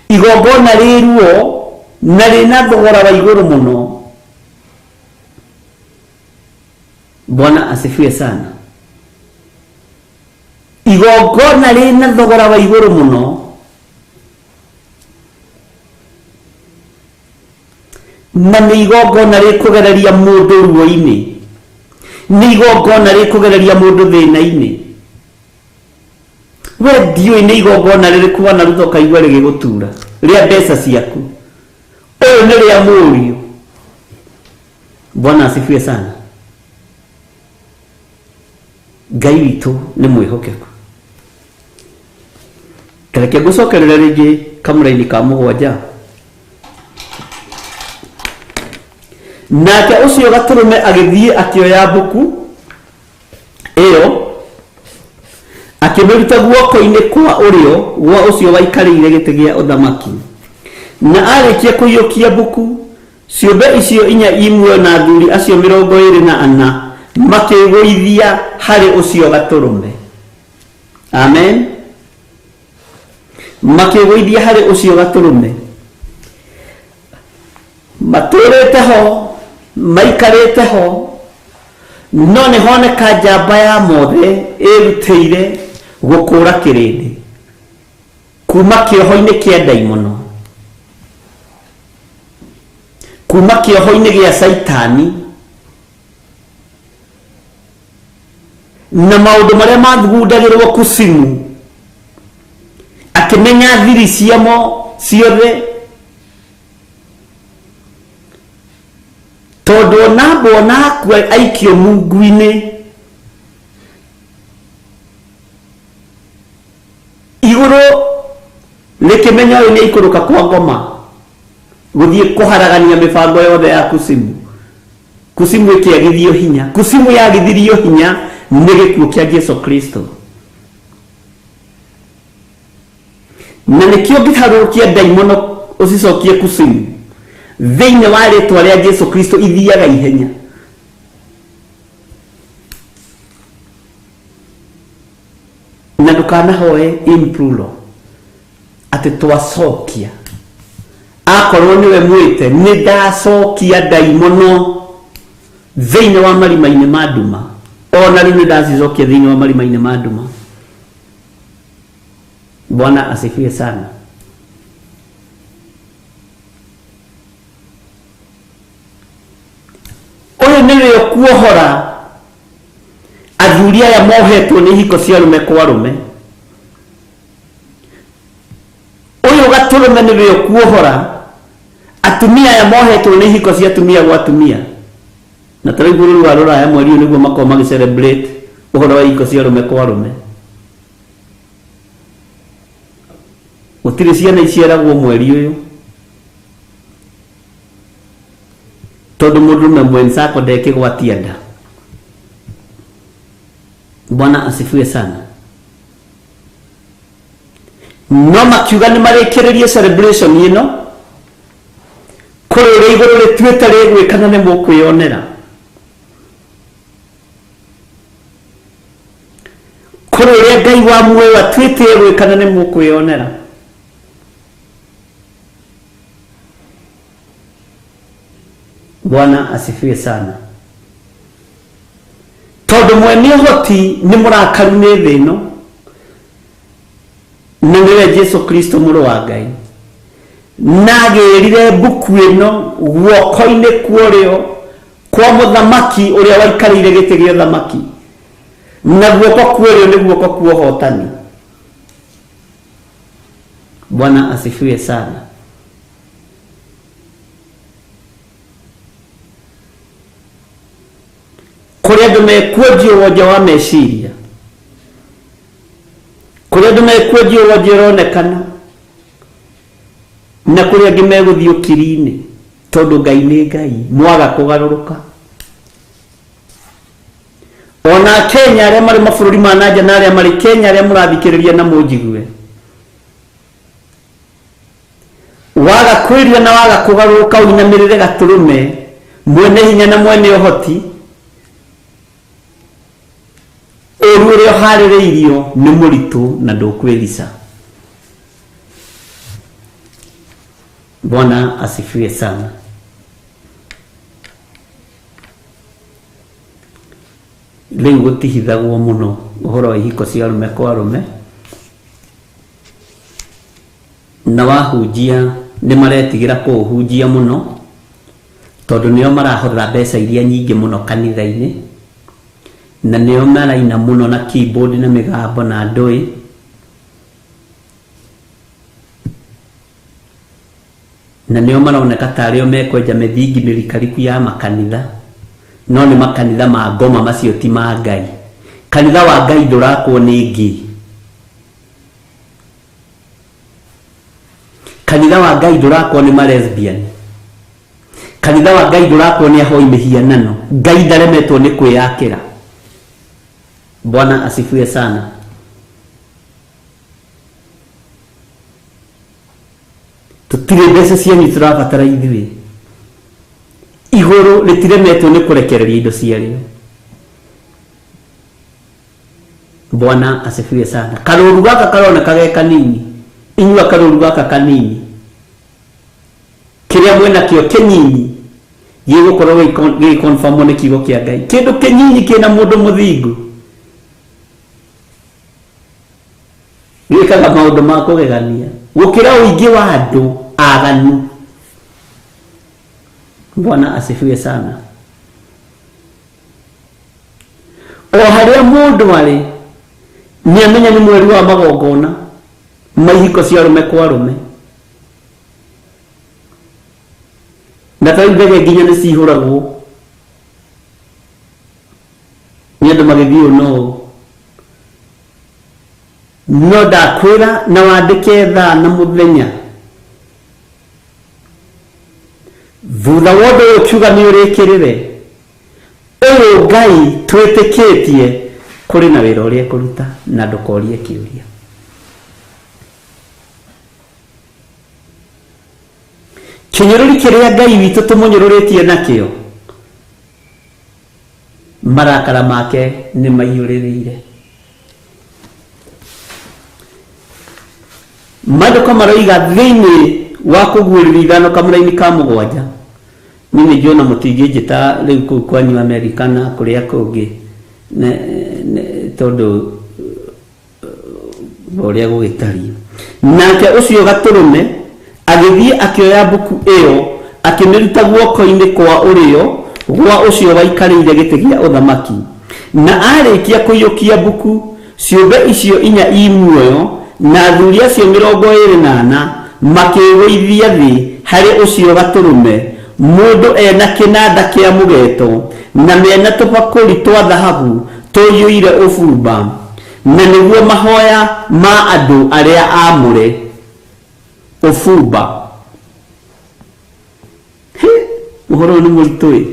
igongona rĩ ruo na rĩna thogora wa igũrũ mũno. Bwana asifiwe sana. Igongona rĩna thogora wa igũrũ mũno na nĩ igongona rĩkũgereria mũndũ ruo-inĩ, nĩ igongona rĩkũgereria mũndũ thĩna-inĩ. We ndiũĩ nĩ igongona rĩrĩkũ wanaruta ũkaigua rĩgĩgũtura rĩa mbeca ciaku. Ũyũ nĩ rĩa mũriũ. Bwana asifiwe sana. Ngai witũ nĩ mwĩhokeku. Reke ngũcokerere rĩngĩ kamũraini ka mũgwanja. Nake ũcio gatũrũme agĩthiĩ akĩoya mbuku ĩyo akĩmĩruta guoko-inĩ kwa ũrĩo gwa ũcio waikarĩire gĩtĩ gĩa ũthamaki. Na arĩkia kũiyũkia mbuku, ciũmbe icio inya i muoyo na athuri acio 24 makĩĩgũithia harĩ ũcio gatũrũme. Amen. Makĩĩgũithia harĩ ũcio gatũrũme. Matũrĩte ho, maikarĩte ho, no nĩ honeka njamba ya mothe ĩrutĩire gũkũra kĩrĩndĩ kuma kĩoho-inĩ kĩa ndaimono, kuma kĩoho-inĩ gĩa Caitani, na maũndũ marĩa mathugundagĩrwo kusimu, akĩmenya thiri ciamo ciothe, tondũ ona mbona akua aikio mungu-inĩ, igũrũ rĩkĩmenya ũyũ nĩ aikũrũka kwa ngoma gũthiĩ kũharagania mĩbango yothe ya kusimu. Kusimu ĩkĩagithio hinya, kusimu yagithirio hinya nĩ gĩkuũ kĩa Jesu Kristo, na nĩkĩo ngĩharũrũkia ndaimono ũcicokie kusimu thĩinĩ wa rĩtwa rĩa Jesu Kristo, ithiaga ihenya. Na ndũkanahoe in plural atĩ twacokia, akorwo nĩwe mwĩte nĩ ndacokia ndaimono thĩinĩ wa marima-inĩ ma nduma, ona rĩu nĩ ndacicokia thĩinĩ wa marima-inĩ ma nduma. Bwana asifiwe sana. Ũyũ nĩwe ũkuohora athuri aya mohetwo nĩ ihiko cia arũme kwa arũme. Ũyũ gatũrũme nĩwe ũkuohora atumia aya mohetwo nĩ ihiko cia atumia gwa atumia. Na ta rĩu bũrũri wa rũraya mweri ũyũ nĩguo makorwo magĩ celebrate ũhoro wa ihiko cia arũme kwa arũme. Gũtirĩ ciana iciaragwo mweri ũyũ, tondũ mũndũrũme mwenzako ndekĩgwatia nda. Bwana asifiwe sana. No makiuga nĩ marĩkĩrĩrie celebration ĩno kũrĩ ũrĩa igũrũ rĩtuĩte rĩgwĩka, na nĩ mũkwĩyonera. Kũrĩ ũrĩa Ngai wa muoyo atuĩte egwĩka, na nĩ mũkwĩyonera. Bwana asifiwe sana. Tondũ mwene ũhoti nĩ mũrakaru nĩ thĩ ĩno, na nĩwe Jesu Kristo mũrũ wa Ngai, na agĩrire mbuku ĩno guoko-inĩ kwa ũrĩo kwa mũthamaki ũrĩa waikarĩire gĩtĩ gĩa ũthamaki, na guoko kwa ũrĩo nĩ guoko kwa ũhotani. Bwana asifiwe sana. Kũrĩ andũ mekuonjio wonje wa meciria, kũrĩ andũ mekuonjio wonje ũronekana, na kũrĩ angĩ megũthiĩ ũkiri-inĩ, tondũ Ngai nĩ Ngai. Mwaga kũgarũrũka, ona Kenya arĩa marĩ mabũrũri ma nanja na arĩa marĩ Kenya, arĩa mũrathikĩrĩria na mũnjigue, waga kwĩrira na waga kũgarũrũka ũinamĩrĩre gatũrũme mwene hinya na mwene ũhoti, ũru ũrĩa ũharĩrĩirio nĩ mũritũ na ndũkwĩrica. Bwana asifiwe sana. Rĩu gũtihithagwo mũno ũhoro wa ihiko cia arũme kwa arũme, na wahunjia nĩ maretigĩra kũũhunjia mũno, tondũ nĩo marahotha mbeca iria nyingĩ mũno kanitha-inĩ, na nĩo maraina mũno na keyboard na mĩgambo na ndũĩ. Na nĩo maroneka tarĩ o mekwenja mĩthingi mĩrikariku ya makanitha, no nĩ makanitha ma ngoma, macio ti ma Ngai. Kanitha wa Ngai ndũrakwo nĩ ngĩ. Kanitha wa Ngai ndũrakwo nĩ ma lesbian. Kanitha wa Ngai ndũrakwo nĩ ahoi mĩhianano. Ngai ndaremetwo nĩ kwĩyakĩra. Bwana asifiwe sana. Tũtirĩ mbeca cianyu tũrabatara ithuĩ. Igũrũ rĩtiremetwo nĩ kũrekereria indo ciarĩo. Bwana asifiwe sana. Karũru gaka karoneka ge kanini, inyua karũru gaka kanini, kĩrĩa mwĩnakĩo kĩnyinyi gĩgũkorwo gĩgĩkonfamwo nĩ kiugo kĩa Ngai. Kĩndũ kĩnyinyi kĩna mũndũ mũthingu gĩkaga maũndũ ma kũgegania gũkĩra ũingĩ wa andũ aganu. Bwana asifiwe sana. O harĩa mũndũ arĩ nĩ amenya nĩ mweri wa magongona ma ihiko cia arũme kwa arũme, na ta rĩu ndege nginya nĩ cihũragwo nĩ andũ magĩthiĩ ũũ na ũũ. No ndakwĩra na wandĩke thaa na mũthenya thutha wa ũndũ ũyũ ũkiuga nĩ ũrĩkĩrĩre ũyũ Ngai twĩtĩkĩtie kũrĩ na wĩra ũrĩa ekũruta, na ndũkorie kĩũria. Kĩnyũrũri kĩrĩa Ngai witũ tũmũnyũrũrĩtie nakĩo, marakara make nĩ maiyũrĩrĩire. Maandĩko maroiga thĩinĩ wa kũguũrĩrio ithano kamũraini ka mũgwanja, niĩ nĩ njũĩ ona mũtingĩnjĩta rĩu kũu kwanyu Amerika na kũrĩa kũngĩ tondũ ũrĩa gũgĩtariĩ. Nake ũcio Gatũrũme agĩthiĩ akĩoya mbuku ĩyo, akĩmĩruta guoko-inĩ kwa ũrĩo gwa ũcio waikarĩire gĩtĩ gĩa ũthamaki. Na aarĩkia kũiyũkia mbuku, ciũmbe icio inya ii muoyo na athuri acio 24 makĩĩgũithia thĩ harĩ ũcio Gatũrũme, mũndũ e na kĩnanda kĩa mũgeeto, na me na tũbakũri twa thahabu tũiyũire ũbumba, na nĩguo mahoya ma andũ arĩa aamũre. Ũbumba. Hĩ, ũhoro ũyũ nĩ mũritũ-ĩ,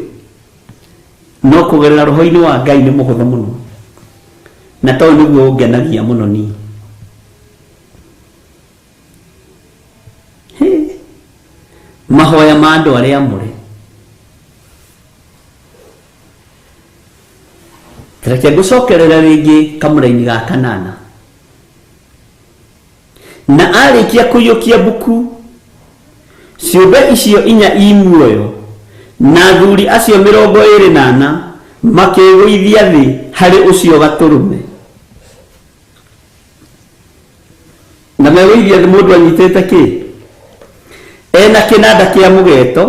no kũgerera roho-inĩ wa Ngai nĩ mũhũthũ mũno, na ta ũyũ nĩguo ũngenagia mũno niĩ. Hĩ, mahoya ma andũ arĩa aamũre. Reke ngũcokerere rĩngĩ kamũraini ga kanana. Na aarĩkia kũiyũkia mbuku, ciũmbe icio inya ii muoyo na athuri acio 24 makĩĩgũithia thĩ harĩ ũcio Gatũrũme. Na megũithia thĩ mũndũ anyitĩte kĩ? Ena kĩnanda kĩa mũgeeto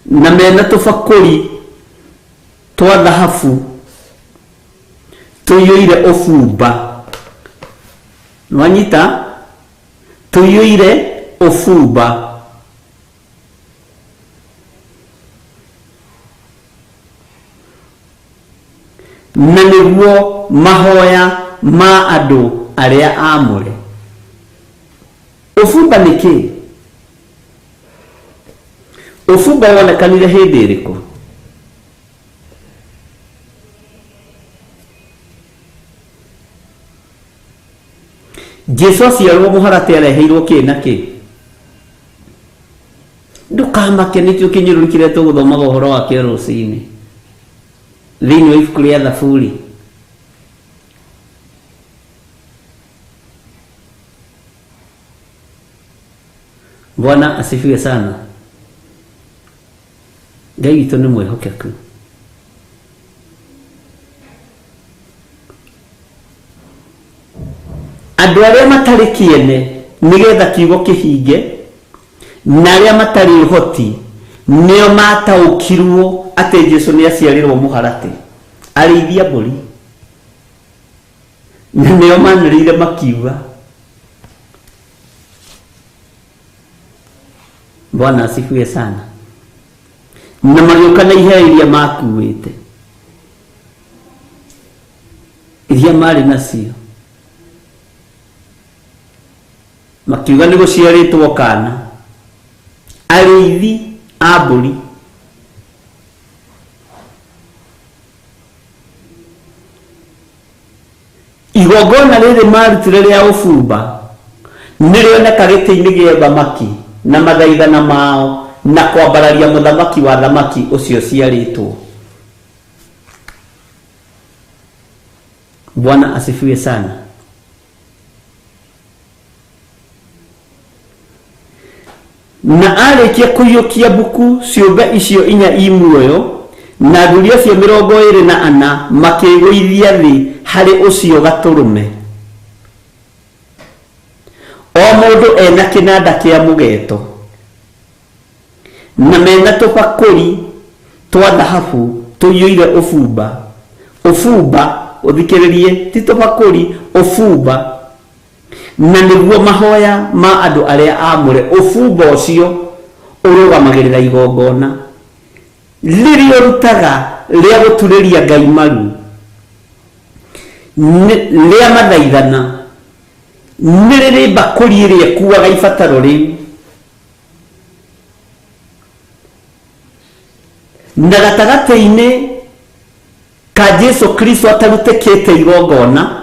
na mena tũbakũri twa thahabu tũiyũire ũbumba. Nwanyita? Tũiyũire ũbumba. Na nĩguo mahoya ma andũ arĩa aamũre. Ũbumba nĩ kĩĩ? Ũbumba wonekanire hĩndĩ ĩrĩkũ? Jesu aciarwo mũharatĩ areheirwo kĩ na kĩ? Ndũkamake nĩkĩo kĩnyũrũri kĩrĩa tũgũthomaga ũhoro wakĩo rũcinĩ thĩinĩ wa ibuku rĩa Thaburi. Bwana asifiwe sana. Ngai witũ nĩ mwĩhokeku. Andũ arĩa matarĩ kĩene nĩgetha kiugo kĩhinge na arĩa matarĩ ũhoti nĩo mataũkirwo atĩ Jesu nĩ aciarĩrwo mũharatĩ arĩithia mbũri na nĩo manĩrĩire makiuga Bwana asifiwe sana. Na magĩũka na iheo iria makuĩte, iria marĩ nacio. Makiuga nĩ gũciarĩtwo kana. Arĩithi a mbũri. Igongona rĩrĩ marutire rĩa ũbumba nĩrĩoneka gĩtĩ-inĩ gĩa ũthamaki na mathaithana mao na kwambararia mũthamaki wa thamaki ũcio ũciarĩtwo. Bwana asifiwe sana. Na arĩkia kũiyũkia mbuku ciũmbe icio inya i muoyo na athuri acio 24 makĩĩgũithia thĩ harĩ ũcio Gatũrũme, o mũndũ e na kĩnanda kĩa mũgeeto, na me na tũbakũri twa thahabu tũiyũire ũbumba, ũbumba, ũthikĩrĩrie, ti tũbakũri, ũbumba, Na nĩguo mahoya ma andũ arĩa aamũre, ũbumba ũcio ũrũgamagĩrĩra igongona rĩrĩa ũrutaga rĩa gũturĩria Ngai maru, rĩa mathaithana, nĩ rĩrĩ mbakũri ĩrĩa ĩkuaga ibataro rĩu. Na gatagatĩ-inĩ ka Jesu Kristo atarutĩkĩte igongona,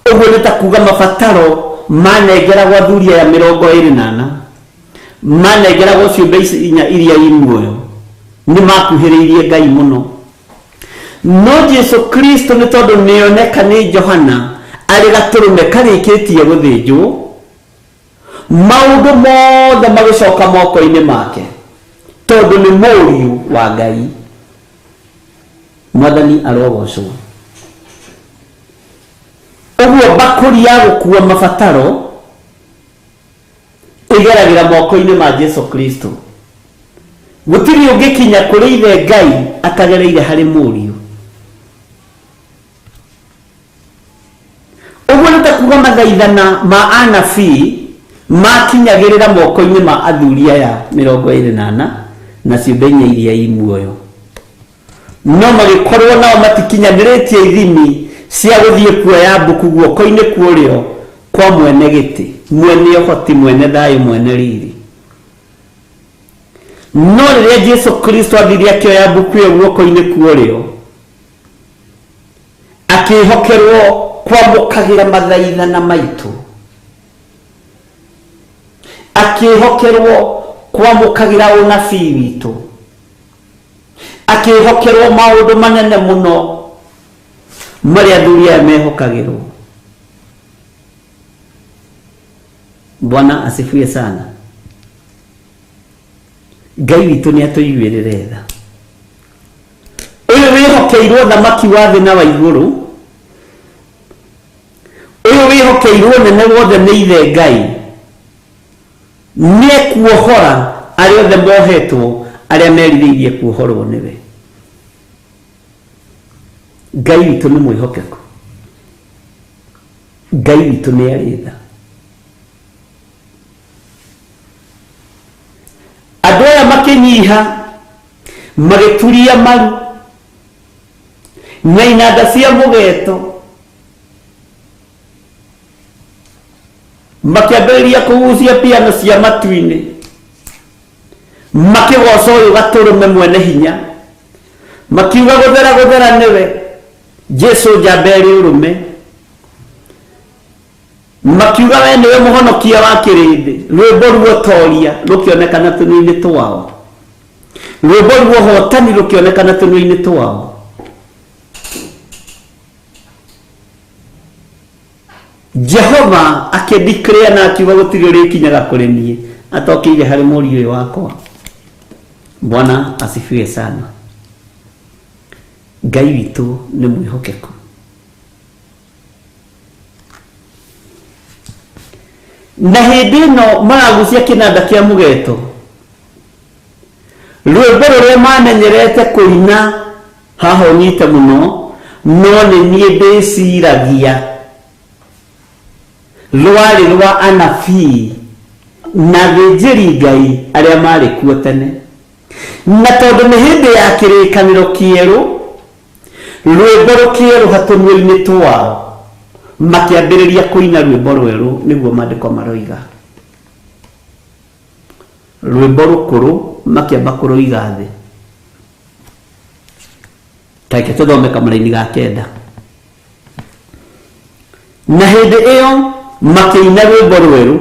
ũguo nĩ ta kuga mabataro manengeragwo athuri aya 24, manengeragwo ciũmbe ici inya iria i muoyo, nĩ makuhĩrĩirie Ngai mũno. No Jesu Kristo nĩ tondũ nĩoneka nĩ Johana arĩ gatũrũme karĩkĩtie gũthĩnjwo, maũndũ mothe magĩcoka moko-inĩ make, tondũ nĩ mũriũ wa Ngai. Mwathani arogocwo. Ũguo mbakũri ya gũkua mabataro ĩgeragĩra moko-inĩ ma Jesu Kristo. Gũtirĩ ũngĩkinya kũrĩ Ithe Ngai atagereire harĩ Mũriũ. Ũguo nĩ ta kuga mathaithana ma anabii makinyagĩrĩra moko-inĩ ma athuri aya 24 na ciũmbe inya iria i muoyo. No magĩkorwo nao matikinyanĩrĩtie ithimi cia gũthiĩ kuoya mbuku guoko-inĩ kwa ũrĩo kwa mwene gĩtĩ, mwene ũhoti, mwene thayũ, mwene riri. No rĩrĩa Jesu Kristo athire akĩoya mbuku ĩyo guoko-inĩ kwa ũrĩo, akĩhokerwo kwamũkagĩra mathaithana maitũ, akĩhokerwo kwamũkagĩra ũnabii witũ, akĩhokerwo maũndũ manene mũno marĩa athuri aya mehokagĩrwo. Bwana asifiwe sana. Ngai witũ nĩ atũiguĩrĩre tha. Ũyũ wĩhokeirwo thamaki wa thĩ na wa igũrũ, ũyũ wĩhokeirwo nene wothe nĩ ithe Ngai, nĩekuohora arĩa othe mohetwo, arĩa merirĩirie kuohorwo nĩwe. Ngai witũ nĩ mwĩhokeku, Ngai witũ nĩ arĩ tha. Andũ aya makĩnyiha, magĩturia maru na inanda cia mũgeto, makĩambĩrĩria kũgucia piano cia matu-inĩ, makĩgoca ũyũ gatũrũme mwene hinya, makiuga gũthera gũthera nĩwe Jesu njamba ĩrĩ ũrũme, makiuga we nĩwe mũhonokia wa kĩrĩndĩ. Rwĩmbo ruotoria rũkĩonekana tũnua-inĩ twao, rwĩmbo ruohotani rũkĩonekana tũnua-inĩ twao. Jehova akĩndeclare na akiuga gũtirĩ ũrĩkinyaga kũrĩ niĩ atokĩire harĩ mũriũ ũyũ wakwa. Bwana asifiwe sana. Ngai witũ nĩ mwĩhokeku. Na hĩndĩ ĩno maragucia kĩnanda kĩa mũgeto, rwĩmbo rũrĩa mamenyerete kũina haha ũnyite mũno, no nĩ niĩ ndĩciragia rwarĩ rwa anabii na athĩnjĩri Ngai arĩa marĩ kuo tene. Na tondũ nĩ hĩndĩ ya kĩrĩkanĩro kĩerũ, rwĩmbo rũkĩerũha tũnua-inĩ twao. Makĩambĩrĩria kũina rwĩmbo rwerũ, nĩguo maandĩko maroiga. Rwĩmbo rũkũrũ makĩamba kũrũiga thĩ. Ta reke tũthome kamũraini ga kenda. Na hĩndĩ ĩyo makĩina rwĩmbo rwerũ,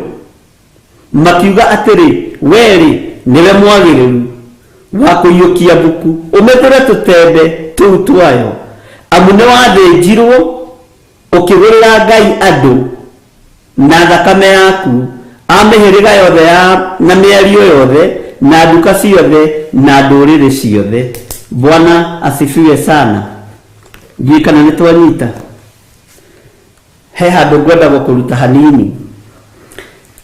makiuga atĩrĩ, "Wee-rĩ, nĩwe mwagĩrĩru wa kũiyũkia mbuku, ũmethũre tũtembe tũu twayo, amu nĩwathĩnjirwo, ũkĩgũrĩra Ngai andũ na thakame yaku, a mĩhĩrĩga yothe ya na mĩario yothe, na nduka ciothe, na ndũrĩrĩ ciothe." Bwana asifiwe sana. Ndiũĩ kana nĩ twanyita. He handũ ngwenda gũkũruta hanini.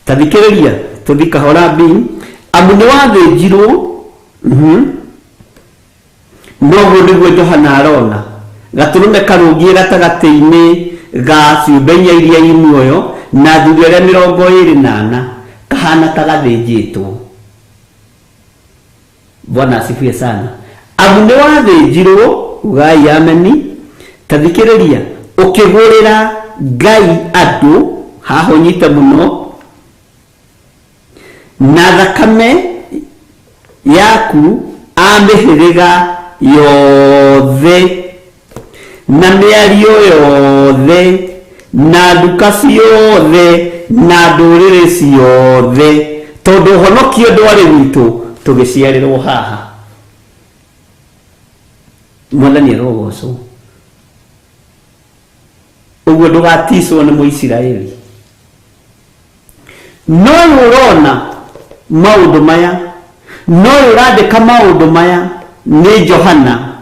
Ta thikĩrĩria, tũthi kahora bi. Amu nĩ wathĩnjirwo, Noguo nĩguo Johana arona gatũrũme karũngiĩ gatagatĩ-inĩ ga ciũmbe inya iria i muoyo na athuri arĩa 24, kahana ta gathĩnjĩtwo. Bwana asifiwe sana. Amu nĩ wathĩnjirwo, ugai ameni. Ta thikĩrĩria, ũkĩgũrĩra Ngai andũ, haha ũnyite mũno, na thakame yaku a mĩhĩrĩga yothe na mĩario yothe na nduka ciothe na ndũrĩrĩ ciothe, tondũ ũhonokio ndwarĩ witũ, tũgĩciarĩrwo haha. Mwathani arogocwo. Ũguo ndũgaticwo nĩ Mũisiraeli. No ũyũ ũrona maũndũ maya, no ũyũ ũrandĩka maũndũ maya nĩ Johana.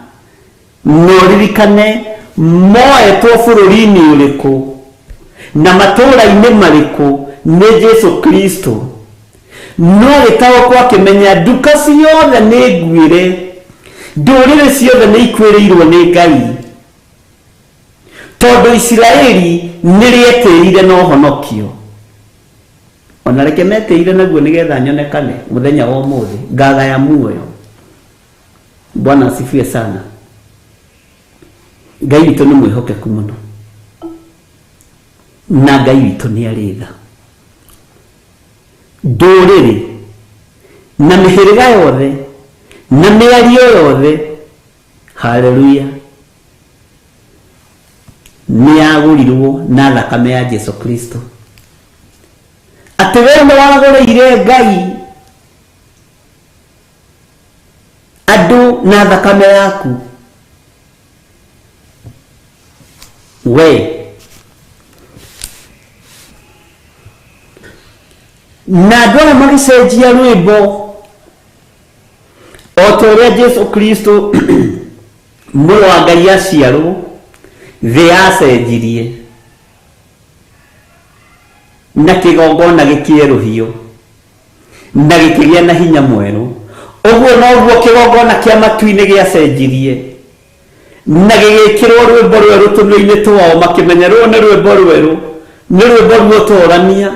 Na ũririkane moetwo bũrũri-inĩ ũrĩkũ na matũũra-inĩ marĩkũ nĩ Jesu Kristo. No agĩtaũkwo akĩmenya nduka ciothe nĩ nguĩre, ndũrĩrĩ ciothe nĩ ikuĩrĩirwo nĩ Ngai, tondũ Isiraeli nĩ rĩetĩire na ũhonokio. Ona reke metĩire naguo nĩgetha nyonekane mũthenya wa ũmũthĩ, ngagaya muoyo. Bwana asifiwe sana. Ngai witũ nĩ mwĩhokeku mũno, na Ngai witũ nĩ arĩ tha. Ndũrĩrĩ na mĩhĩrĩga yothe na mĩario yothe, haleluya, nĩ yagũrirwo na thakame ya Jesu Kristo. Atĩ we nĩ wagũrĩire Ngai andũ na thakame yaku. We na andũ aya magĩcenjia rwĩmbo o ta ũrĩa Jesu Kristo mũrũ wa Ngai aciarwo, thĩ yacenjirie na kĩgongona gĩkĩerũhio na gĩkĩgĩa na hinya mwerũ. Ũguo noguo kĩgongona kĩa matu-inĩ gĩacenjirie na gĩgĩkĩrwo rwĩmbo rwerũ tũnua-inĩ twao, makĩmenya rũrũ nĩ rwĩmbo rwerũ, nĩ rwĩmbo ruotorania,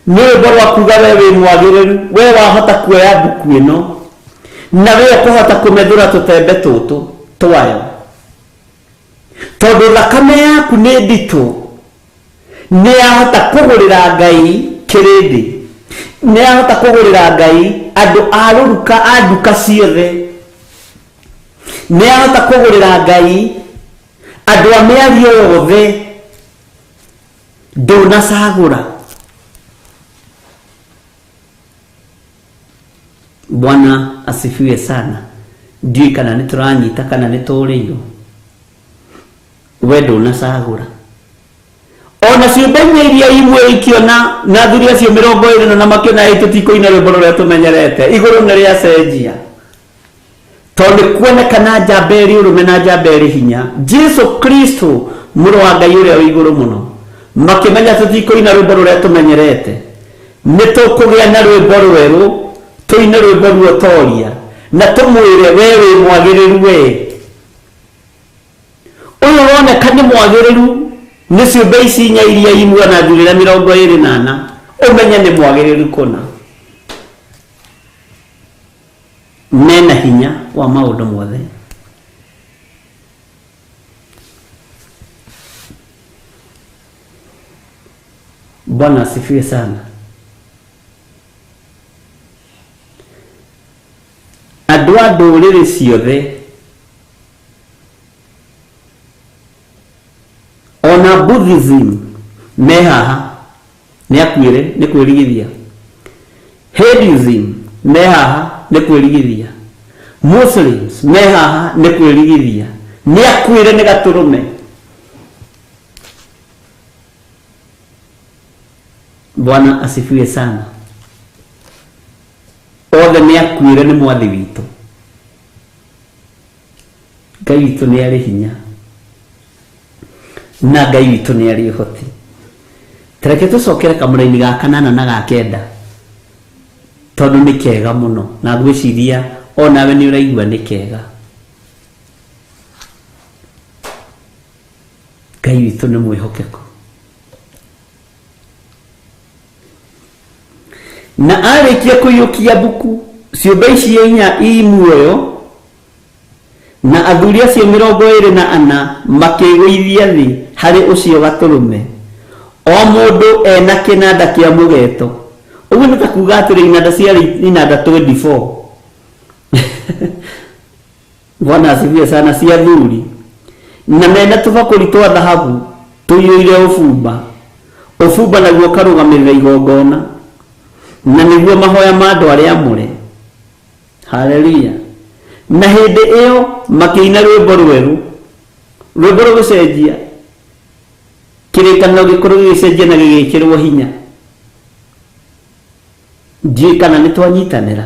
nĩ rwĩmbo rwa kuga we wĩ mwagĩrĩru, we wahota kuoya mbuku ĩno na we ũkũhota kũmethũra tũtembe tũtũ twayo, tondũ thakame yaku nĩ nditũ, nĩ yahota kũgũrĩra Ngai kĩrĩndĩ, nĩ yahota kũgũrĩra Ngai andũ a rũruka a nduka ciothe, nĩ yahota kũgũrĩra Ngai andũ a mĩario yothe. Ndũnacagũra. Bwana asifiwe sana. Ndiũĩ kana nĩ tũranyita kana nĩ tũrĩirwo. We ndũnacagũra. Ona ciũmbe inya iria imwe ikiona na athuri acio 24 makĩona ĩ tũtikũina rwĩmbo rũrĩa tũmenyerete, igũrũ nĩ rĩacenjia, tondũ nĩ kuonekana njamba ĩrĩ ũrũme na njamba ĩrĩ hinya, Jesu Kristo mũrũ wa Ngai ũrĩa wĩ igũrũ mũno. Makĩmenya tũtikũina rwĩmbo rũrĩa tũmenyerete, nĩ tũkũgĩa na rwĩmbo rwerũ, tũine rwĩmbo ruotoria na tũmwĩre we wĩ mwagĩrĩru. We ũyũ ũroneka nĩ mwagĩrĩru nĩ ciũmbe ici inya iria imwe na athuri arĩa 24, ũmenye nĩ mwagĩrĩru kũna, mena hinya wa maũndũ mothe. Bwana asifiwe sana. Andũ a ndũrĩrĩ ciothe ona Buddhism me haha nĩ akuĩre nĩ kwĩrigithia. Hinduism me haha nĩ kwĩrigithia. Muslims me haha nĩ kwĩrigithia. Nĩ akuĩre nĩ gatũrũme. Bwana asifiwe sana. Othe nĩ akuĩre nĩ mwathi witũ. Ngai witũ nĩ arĩ hinya na Ngai witũ nĩ arĩ ũhoti. Tareke tũcokere kamũraini ga kanana na ga kenda tondũ nĩ kega mũno na ngwĩciria onawe nĩ ũraigua nĩ kega. Ngai witũ nĩ mwĩhokeku. Na arĩkia kũiyũkia mbuku ciũmbe ici inya i muoyo na athuri acio 24 makĩĩgũithia thĩ harĩ ũcio gatũrũme, o mũndũ ena kĩnanda kĩa mũgeto. Ũguo nĩ ta kuga atĩrĩ inanda ciarĩ inanda 24. Bwana asifiwe sana. Cia thuri na mena tũbakũri twa thahabu tũiyũire ũbumba. Ũbumba naguo ũkarũgamĩrĩra igongona na nĩguo mahoya ma andũ arĩa amũre. Haleluya. Na hĩndĩ ĩyo makĩina rwĩmbo rwerũ, rwĩmbo rũgũcenjia kĩrĩkanĩro gĩkũrũ gĩgĩcenjia na gĩgĩkĩrwo hinya. Ndiũĩ kana nĩ twanyitanĩra.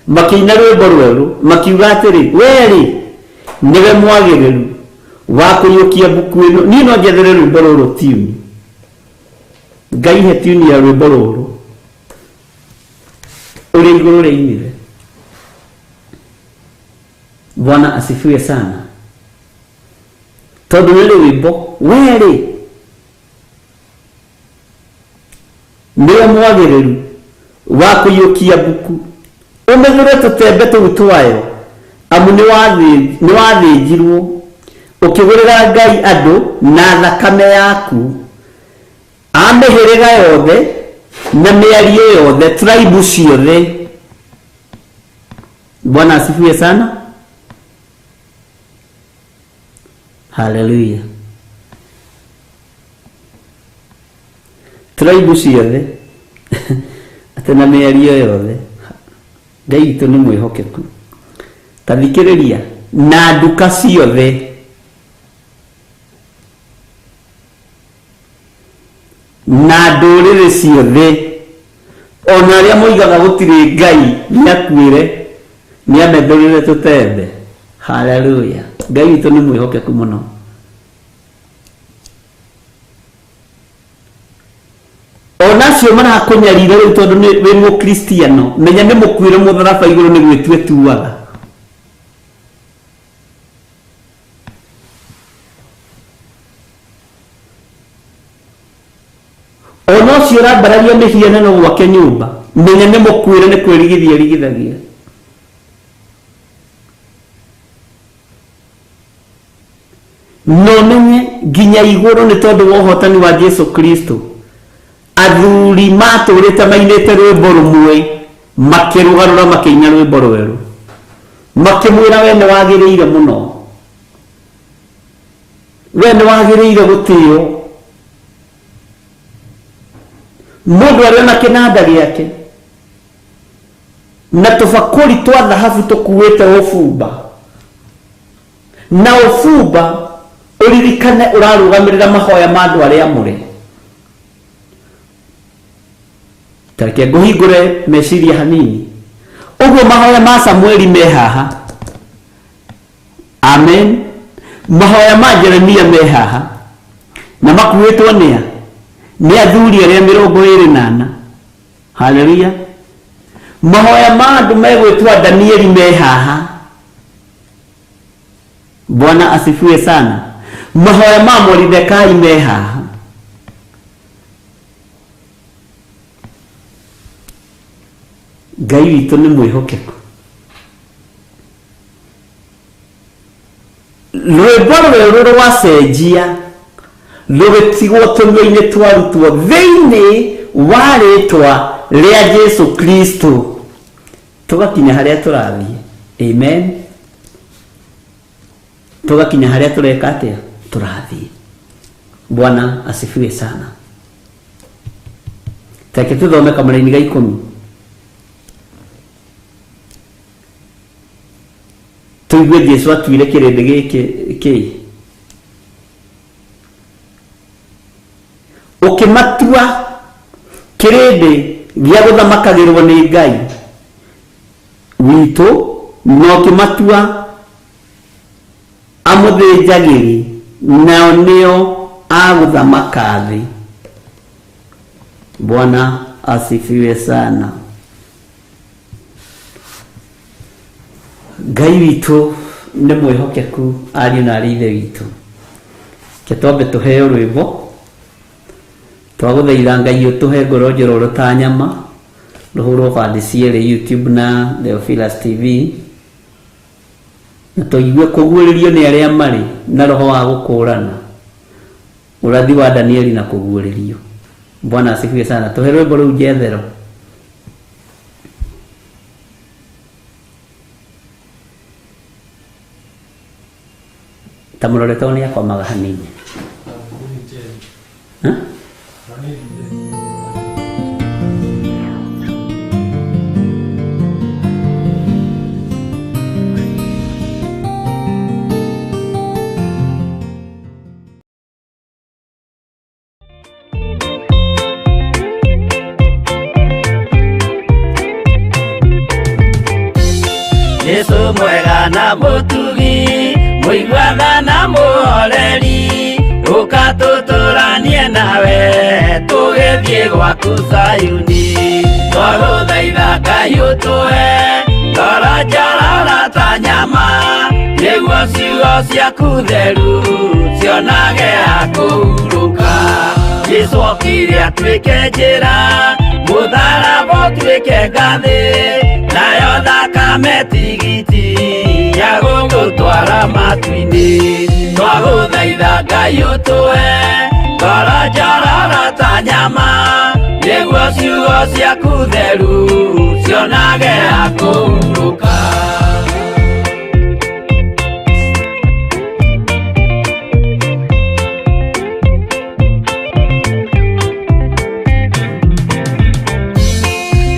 Makĩina rwĩmbo rwerũ makiuga atĩrĩ, we-rĩ nĩwe mwagĩrĩru wa kũiyũkia mbuku ĩno. Niĩ no njethere rwĩmbo rũrũ tiuni, Ngai he tiuni ya rwĩmbo rũrũ ũrĩa igũrũ rĩainire. Bwana asifiwe sana. Tondũ nĩ rwĩmbo, we-rĩ nĩwe mwagĩrĩru wa kũiyũkia mbuku ũmethũre tũtembe tũu twayo, amu nĩ wathĩnjirwo ũkĩgũrĩra Ngai andũ na thakame yaku, a mĩhĩrĩga yothe na mĩario yothe, tribe ciothe. Bwana asifiwe sana. Haleluya. Tribe ciothe atĩ na mĩario yothe. Ngai witũ nĩ mwĩhokeku. Ta thikĩrĩria, na nduka ciothe na ndũrĩrĩ ciothe, ona arĩa moigaga gũtirĩ Ngai nĩ akuĩre, nĩ amethũrĩre tũtembe. Haleluya. Ngai witũ nĩ mwĩhokeku mũno. Ona acio marakũnyarira rĩu tondũ nĩ wĩ mũkristiano, menya nĩ mũkuĩre mũtharaba igũrũ nĩ gwĩtua ĩtuaga. Ona ũcio ũrambararia mĩhianano gwake nyũmba, menya nĩ mũkuĩre nĩ kwĩrigithia erigithagia. No menye nginya igũrũ nĩ tondũ wa ũhotani wa Jesu Kristo, athuri matũrĩte mainĩte rwĩmbo rũmwe makĩrũgarũra makĩina rwĩmbo rwerũ, makĩmwĩra we nĩ wagĩrĩire mũno, we nĩ wagĩrĩire gũtĩo. Mũndũ arĩ ona kĩnanda gĩake na tũbakũri twa thahabu tũkuĩte ũbumba, na ũbumba ũririkane ũrarũgamĩrĩra mahoya ma andũ arĩa amũre. Tareke ngũhingũre meciria hanini. Ũguo mahoya ma Samueli me haha. Amen. Mahoya ma Jeremia me haha na makuĩtwo nĩa? Nĩ athuri arĩa 24. Haleluya. Mahoya ma andũ megwĩtwo Danieli me haha. Bwana asifiwe sana. Mahoya ma Moridekai me haha. Ngai witũ nĩ mwĩhokeku. Rwĩmbo rwerũ rwacenjia Rũgĩtigwo tũnua-inĩ twa arutwo thĩinĩ wa rĩtwa rĩa Jesu Kristo, tũgakinya harĩa tũrathiĩ. Amen. Tũgakinya harĩa tũreka atĩa? Tũrathiĩ. Bwana asifiwe sana. Reke tũthome kamũraini ga 10, tũigue Jesu atuire kĩrĩndĩ gĩkĩ kĩ ũkĩmatua kĩrĩndĩ gĩa gũthamakagĩrwo nĩ Ngai witũ, na ũkĩmatua amũthĩnjagĩri, nao nĩo agũthamaka thĩ. Bwana asifiwe sana. Ngai witũ nĩ mwĩhokeku, ariũ na arĩ ithe witũ. Ke twambe tũheo rwĩmbo. Twagũthaitha Ngai ũtũhe ngoro njororo ta nyama, rũhũrwo bandi cierĩ, YouTube na Theophilus TV, na tũigue kũguũrĩrio nĩ arĩa marĩ na roho wa gũkũrana ũrathi wa Danieli na kũguũrĩrio. Bwana asifiwe sana. Tũhe rwĩmbo rũu njethero. Ta mũrore tondũ nĩ akomaga hanini. Huh? Jesu mwega na mũtugi, mũiguana na mũhoreri, ũka tũtũranie nawe tũgĩthiĩ gwaku Zayuni. Twagũthaitha Ngai ũtũhe ngoro njororo ta nyama, nĩguo ciugo ciaku theru cionage ha kũhurũka. Jesu okire atuĩke njĩra, mũtharaba ũtuĩke ngathĩ, nayo thakame tigiti ya gũgũtwara matu-inĩ. Twagũthaitha Ngai ũtũhe ngoro njororo ta nyama, nĩguo ciugo ciaku theru cionage ha kũhurũka.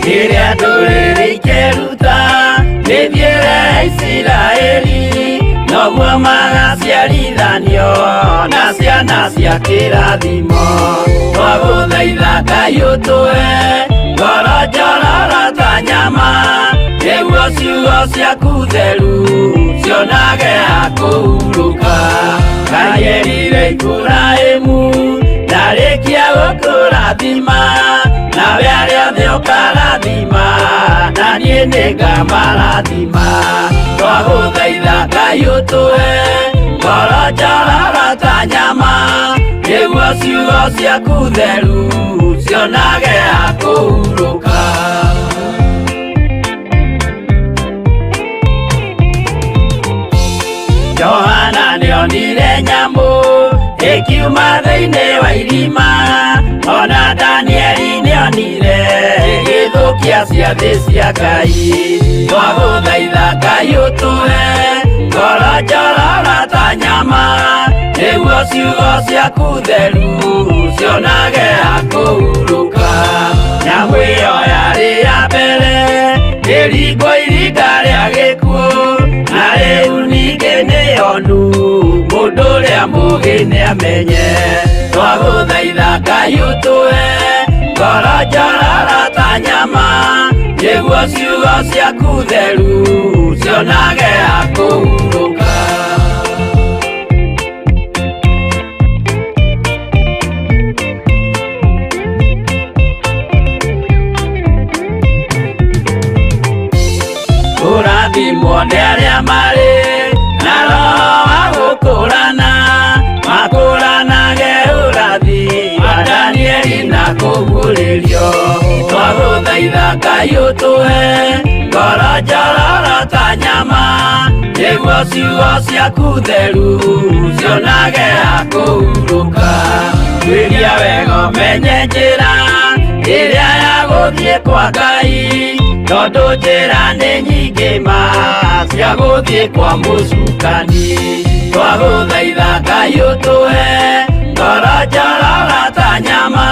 Rĩrĩa ndũrĩrĩ ikeruta mĩthiĩre ya Isiraeli, noguo magaciarithanio na ciana cia kĩrathimo. Twagũthaitha Ngai ũtũhe ngoro njororo ta nyama, nĩguo ciugo ciaku theru cionage ha kũhurũka. Ngai erire Iburahĩmu ndarĩkia gũkũrathima, nawe arĩa othe ũkarathima, na niĩ nĩngamarathima. Twagũthaitha Ngai ũtũhe ngoro njororo ta nyama, nĩguo ciugo ciaku theru cionage ha kũhurũka. Johana nĩonire nyamũ ĩkiuma thĩinĩ wa irima, ona Danieli nĩonire ĩgĩthũkia ciathĩ cia Ngai. Twagũthaitha Ngai ũtũhe ngoro njororo ta nyama, nĩguo ciugo ciaku theru cionage ha kũhurũka. Nyamũ ĩyo yarĩ ya mbere ĩringwo iringa rĩa gĩkuũ, na rĩu ningĩ nĩyonu mũndũ ũrĩa mũũgĩ nĩamenye. Twagũthaitha Ngai ũtũhe ngoro njororo ta nyama, nĩguo ciugo ciaku theru cionage ha kũhurũka. Kũrathimwo nĩ arĩa marĩ na roho wa gũkũrana, makũranage ũrathi wa Danieli na kũguũrĩrio. Twagũthaitha Ngai ũtũhe ngoro njororo ta nyama, nĩguo Ciugo ciaku theru cionage ha kũhurũka. Tuĩria wega ũmenye njĩra ĩrĩa ya gũthiĩ kwa Ngai, tondũ njĩra nĩ nyingĩ ma cia gũthiĩ kwa mũcukani. Twagũthaitha Ngai ũtũhe ngoro njororo ta nyama,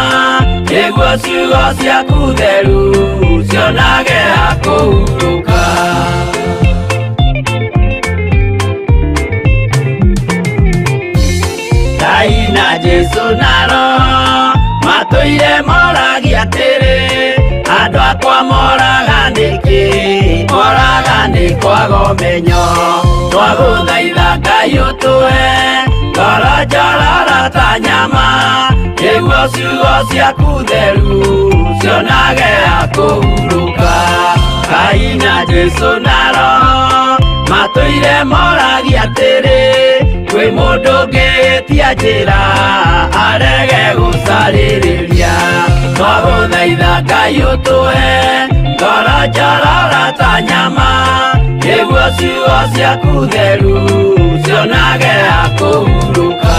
nĩguo ciugo ciaku theru cionage ha kũhurũka. Ngai na Jesũ na Roho matũire moragia atĩrĩ, andũ akwa moraga nĩkĩ? Moraga nĩ kwaga ũmenyo. Twagũthaitha Ngai ũtũhe ngoro njororo ta nyama, nĩguo ciugo ciaku theru cionage ha kũhurũka. Ngai na Jesũ na Roho matũire moragia atĩrĩ, kwĩ mũndũ ũngĩtia njĩra arege gũcarĩrĩria. Twagũthaitha Ngai ũtũhe ngoro njororo ta nyama, nĩguo ciugo ciaku theru cionage ha kũhurũka.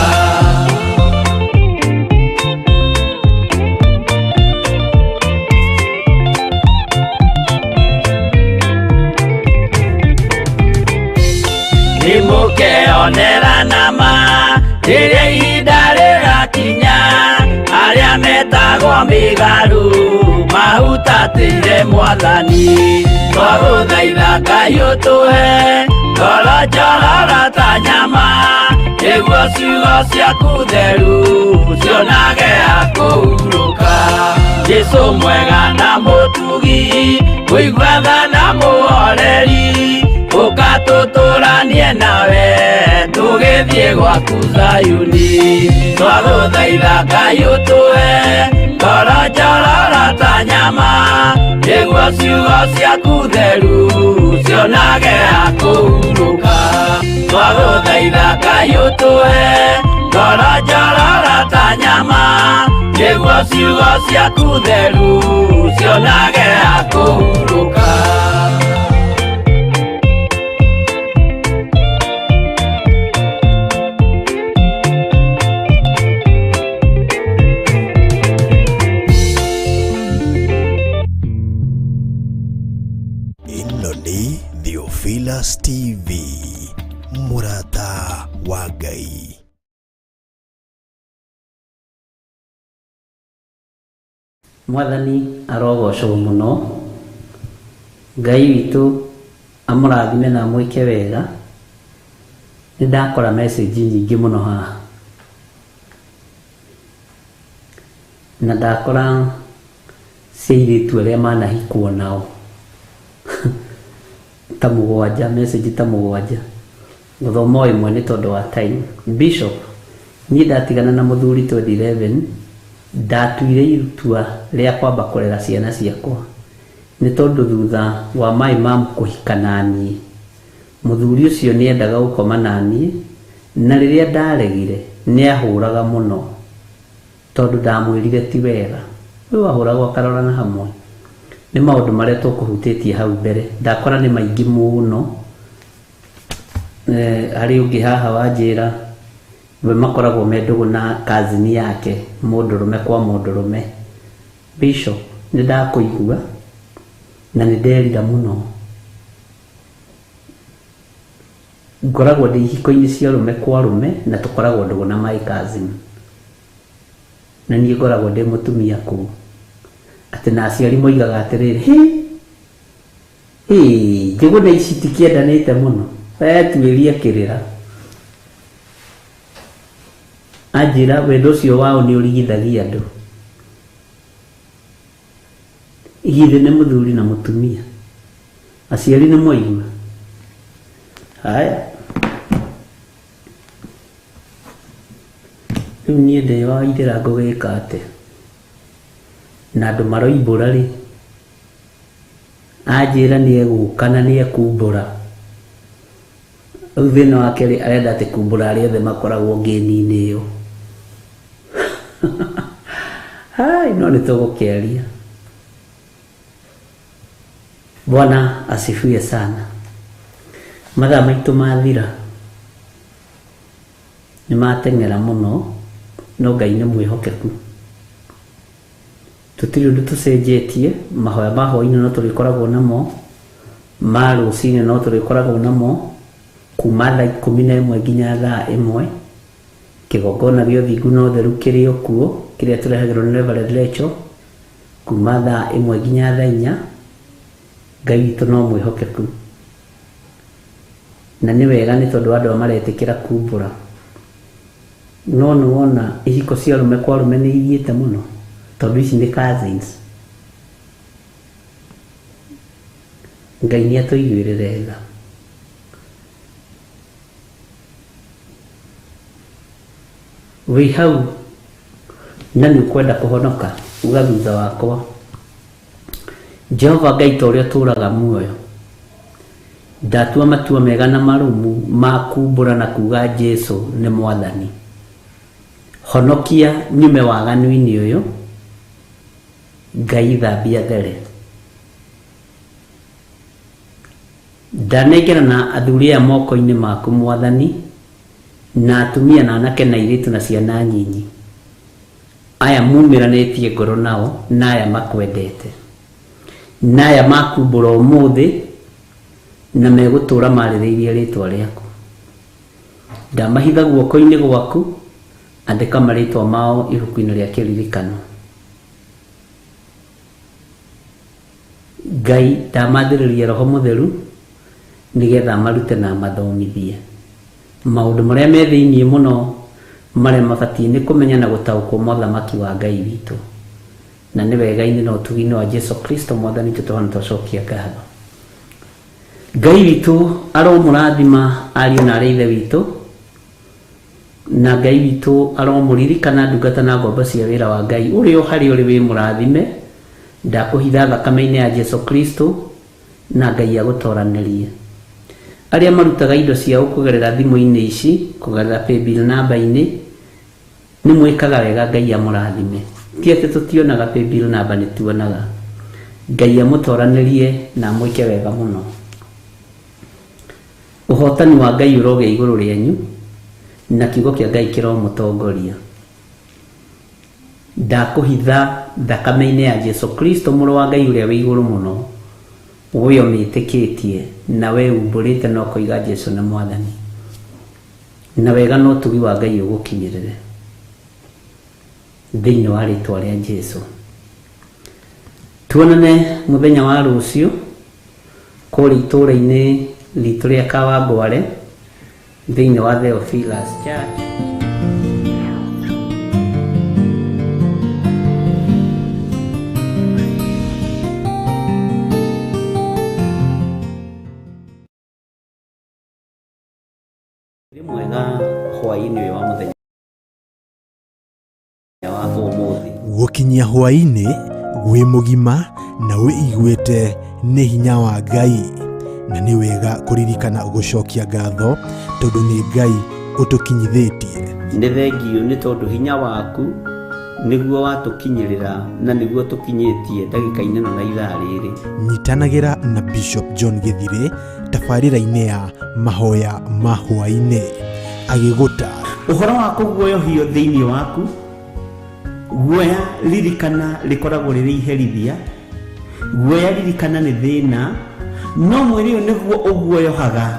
Nĩmũkeonera nama rĩrĩa ihinda rĩgakinya, arĩa metagwo mĩgarũ mahutatĩire Mwathani. Twagũthaitha Ngai ũtũhe ngoro njororo ta nyama, nĩguo ciugo ciaku theru cionage ha kũhurũka. Jesũ mwega na mũtugi, mũigua tha na mũhoreri, ũka tũtũranie nawe tũgĩthiĩ gwaku Zayuni. Twagũthaitha Ngai ũtũhe ngoro njororo ta nyama, nĩguo ciugo ciaku theru cionage ha kũhurũka. Twagũthaitha Ngai ũtũhe ngoro njororo ta nyama, nĩguo ciugo ciaku theru cionage ha kũhurũka. Ĩno nĩ Theophilus TV, mũrata wa Ngai. Mwathani arogocwo mũno. Ngai witũ amũrathime na amwĩke wega. Nĩ ndakora message nyingĩ mũno haha, na ndakora cia airĩtu arĩa manahikwo nao ta mũgwanja, message ta mũgwanja. Gũthoma o ĩmwe nĩ tondũ wa time. Bishop, niĩ ndatigana na mũthuri 2011, ndatuire itua rĩa kwamba kũrera ciana ciakwa, nĩ tondũ thutha wa my mom kũhika naniĩ, mũthuri ũcio nĩ endaga gũkoma naniĩ, na rĩrĩa ndaregire nĩ ahũraga mũno, tondũ ndamwĩrire ti wega. Rĩu ahũragwo akarorana hamwe. Nĩ maũndũ marĩa tũkũhutĩtie hau mbere, ndakora nĩ maingĩ mũno. Harĩ ũngĩ haha wanjĩra we makoragwo me ndũgũ na cousin yake, mũndũrũme kwa mũndũrũme. Bishop, nĩ ndakũigua na nĩ nderira mũno. Ngoragwo ndĩ ihiko-inĩ cia arũme kwa arũme na tũkoragwo ndũgũ na my cousin, na niĩ ngoragwo ndĩ mũtumia kũu. Atĩ na aciari moigaga atĩrĩrĩ, hĩ hĩ, njũgũna ici itikĩendanĩte mũno, we tuĩrie kĩrĩra. Anjĩra wendo ũcio wao nĩ ũrigithagia andũ. Githĩ nĩ mũthuri na mũtumia, aciari nĩ mwaigua. Haya, rĩu niĩ ndĩ wa ithĩra ngũgĩka atĩa? Na andũ maroimbũra rĩ, anjĩra nĩ egũka na nĩ ekumbũra. Rĩu thĩna wake rĩ, arenda atĩ kumbũra arĩa othe makoragwo ngĩni-inĩ ĩyo. Hai, no nĩ tũgũkĩaria. Bwana asifiwe sana. Mathaa maitũ mathira, nĩ mateng'era mũno, no Ngai nĩ mwĩhokeku. Tũtirĩ ũndũ tũcenjetie, mahoya ma hwaĩ-inĩ no tũrĩkoragwo namo, ma rũcinĩ no tũrĩkoragwo namo, kuma thaa 11 nginya thaa 1. Kĩgongona gĩa ũthingu na ũtheru kĩrĩ o kuo, kĩrĩa tũrehagĩrwo nĩ Reverend Rachel, kuma thaa 1 nginya thaa 4. Ngai witũ no mwĩhokeku. Na nĩ wega nĩ tondũ andũ aya maretĩkĩra kumbũra. No nĩ wona ihiko cia arũme kwa arũme nĩ ithiĩte mũno, tondũ ici nĩ cousins. Ngai nĩ atũiguĩrĩre tha. Wĩ hau na nĩ ũkwenda kũhonoka, uga thutha wakwa, Jehova Ngai ta ũrĩa ũtũũraga muoyo, ndatua matua mega na marũmu ma kumbũra na kuga Jesu nĩ Mwathani. Honokia nyume waganu-inĩ ũyũ, Ngai thambia there. Ndanengerana athuri aya moko-inĩ maku Mwathani, na atumia na anake na airĩtu na ciana nyinyi. Aya mumĩranĩtie ngoro nao, na aya makwendete. Na aya makumbũra ũmũthĩ, na megũtũũra marĩrĩirie rĩtwa rĩaku. Ndamahitha guoko-inĩ gwaku, andĩka marĩtwa mao ibuku-inĩ rĩa kĩririkano. Ngai ndamathĩrĩria Roho Mũtheru, nĩgetha amarute na amathomithie maũndũ marĩa me thĩinĩ mũno, marĩa mabatiĩ nĩ kũmenya na gũtaũkwo ma ũthamaki wa Ngai witũ. Na nĩ wega-inĩ na ũtugi-inĩ wa Jesu Kristo Mwathani witũ tũhana twacokia ngatho. Ngai witũ aromũrathima ariũ na arĩ ithe witũ, na Ngai witũ aromũririkana ndungata na ngombo cia wĩra wa Ngai ũrĩa o harĩa ũrĩ wĩ mũrathime. Ndakũhitha thakame-inĩ ya Jesu Kristo, na Ngai agũtoranĩrie. Arĩa marutaga indo ciao kũgerera thimũ-inĩ ici, kũgerera paybill number-inĩ, nĩ mwĩkaga wega, Ngai amũrathime. Ti atĩ tũtionaga paybill number, nĩ tuonaga. Ngai amũtoranĩrie na amwĩke wega mũno. Ũhotani wa Ngai ũrogĩa igũrũ rĩanyu, na kiugo kĩa Ngai kĩromũtongoria. Ndakũhitha thakame-inĩ ya Jesu Kristo mũrũ wa Ngai ũrĩa wĩ igũrũ mũno, we ũmĩtĩkĩtie na we umbũrĩte na ũkoiga Jesu nĩ Mwathani. Na wega na ũtugi wa Ngai ũgũkinyĩrĩre thĩinĩ wa rĩtwa rĩa Jesu. Tuonane mũthenya wa rũciũ kũrĩa itũũra-inĩ ritũ rĩa Kawangware thĩinĩ wa Theophilus Church. Nĩ mwega hwaĩ-inĩ ũyũ wa mũthenya wa ũmũthĩ. Gũkinyia hwaĩ-inĩ wĩ mũgima na wĩiguĩte nĩ hinya wa Ngai, na nĩ wega kũririkana gũcokia ngatho tondũ nĩ Ngai ũtũkinyithĩtie. Nĩ thengiũ nĩ tondũ hinya waku nĩguo watũkinyĩrĩra na nĩguo tũkinyĩtie ndagĩka-inĩ ĩno na ithaa rĩrĩ. Nyitanagĩra na Bishop John Gĩthirĩ tabarĩra-inĩ ya mahoya ma hwaĩ-inĩ agĩgũtaara ũhoro wa kũguoyohio thĩinĩ waku. Guoya ririkana rĩkoragwo rĩrĩ iherithia, guoya ririkana nĩ thĩna, no mwĩrĩ ũyũ nĩguo ũguoyohaga.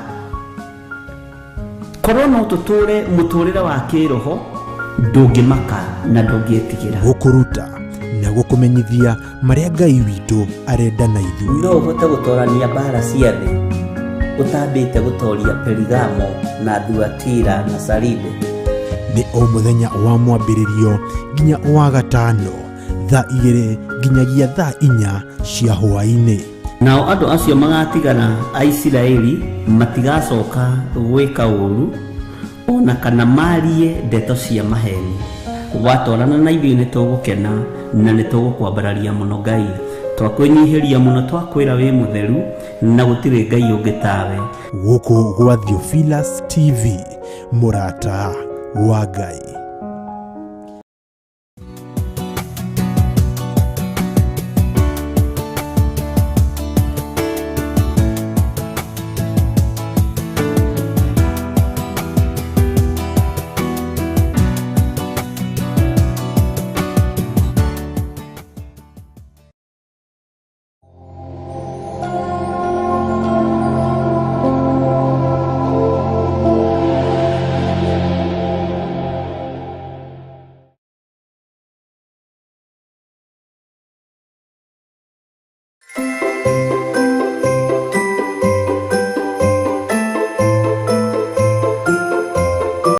Korwo no tũtũre mũtũrĩre wa kĩroho, ndũngĩmaka na ndũngĩtigĩra. Gũkũruta na gũkũmenyithia marĩa Ngai witũ arenda na ithuĩ. No ũhote gũtorania mbara cia thĩ ũtambĩte gũtoria Perigamo na Thuatira na Saride? Nĩ o mũthenya wa mwambĩrĩrio nginya wa gatano thaa 2 nginyagia thaa 4 cia hwaĩ-inĩ. Nao andũ acio magatigara a Isiraeli matigacoka gwĩka ũũru o na kana marie ndeto cia maheni. Watwarana na ithuĩ nĩ tũgũkena na nĩ tũgũkwambararia mũno Ngai. Twakwĩnyihĩria mũno, twakwĩra wĩ mũtheru na gũtirĩ Ngai ũngĩ tawe. Gũkũ gwa Theophilus TV, mũrata wa Ngai.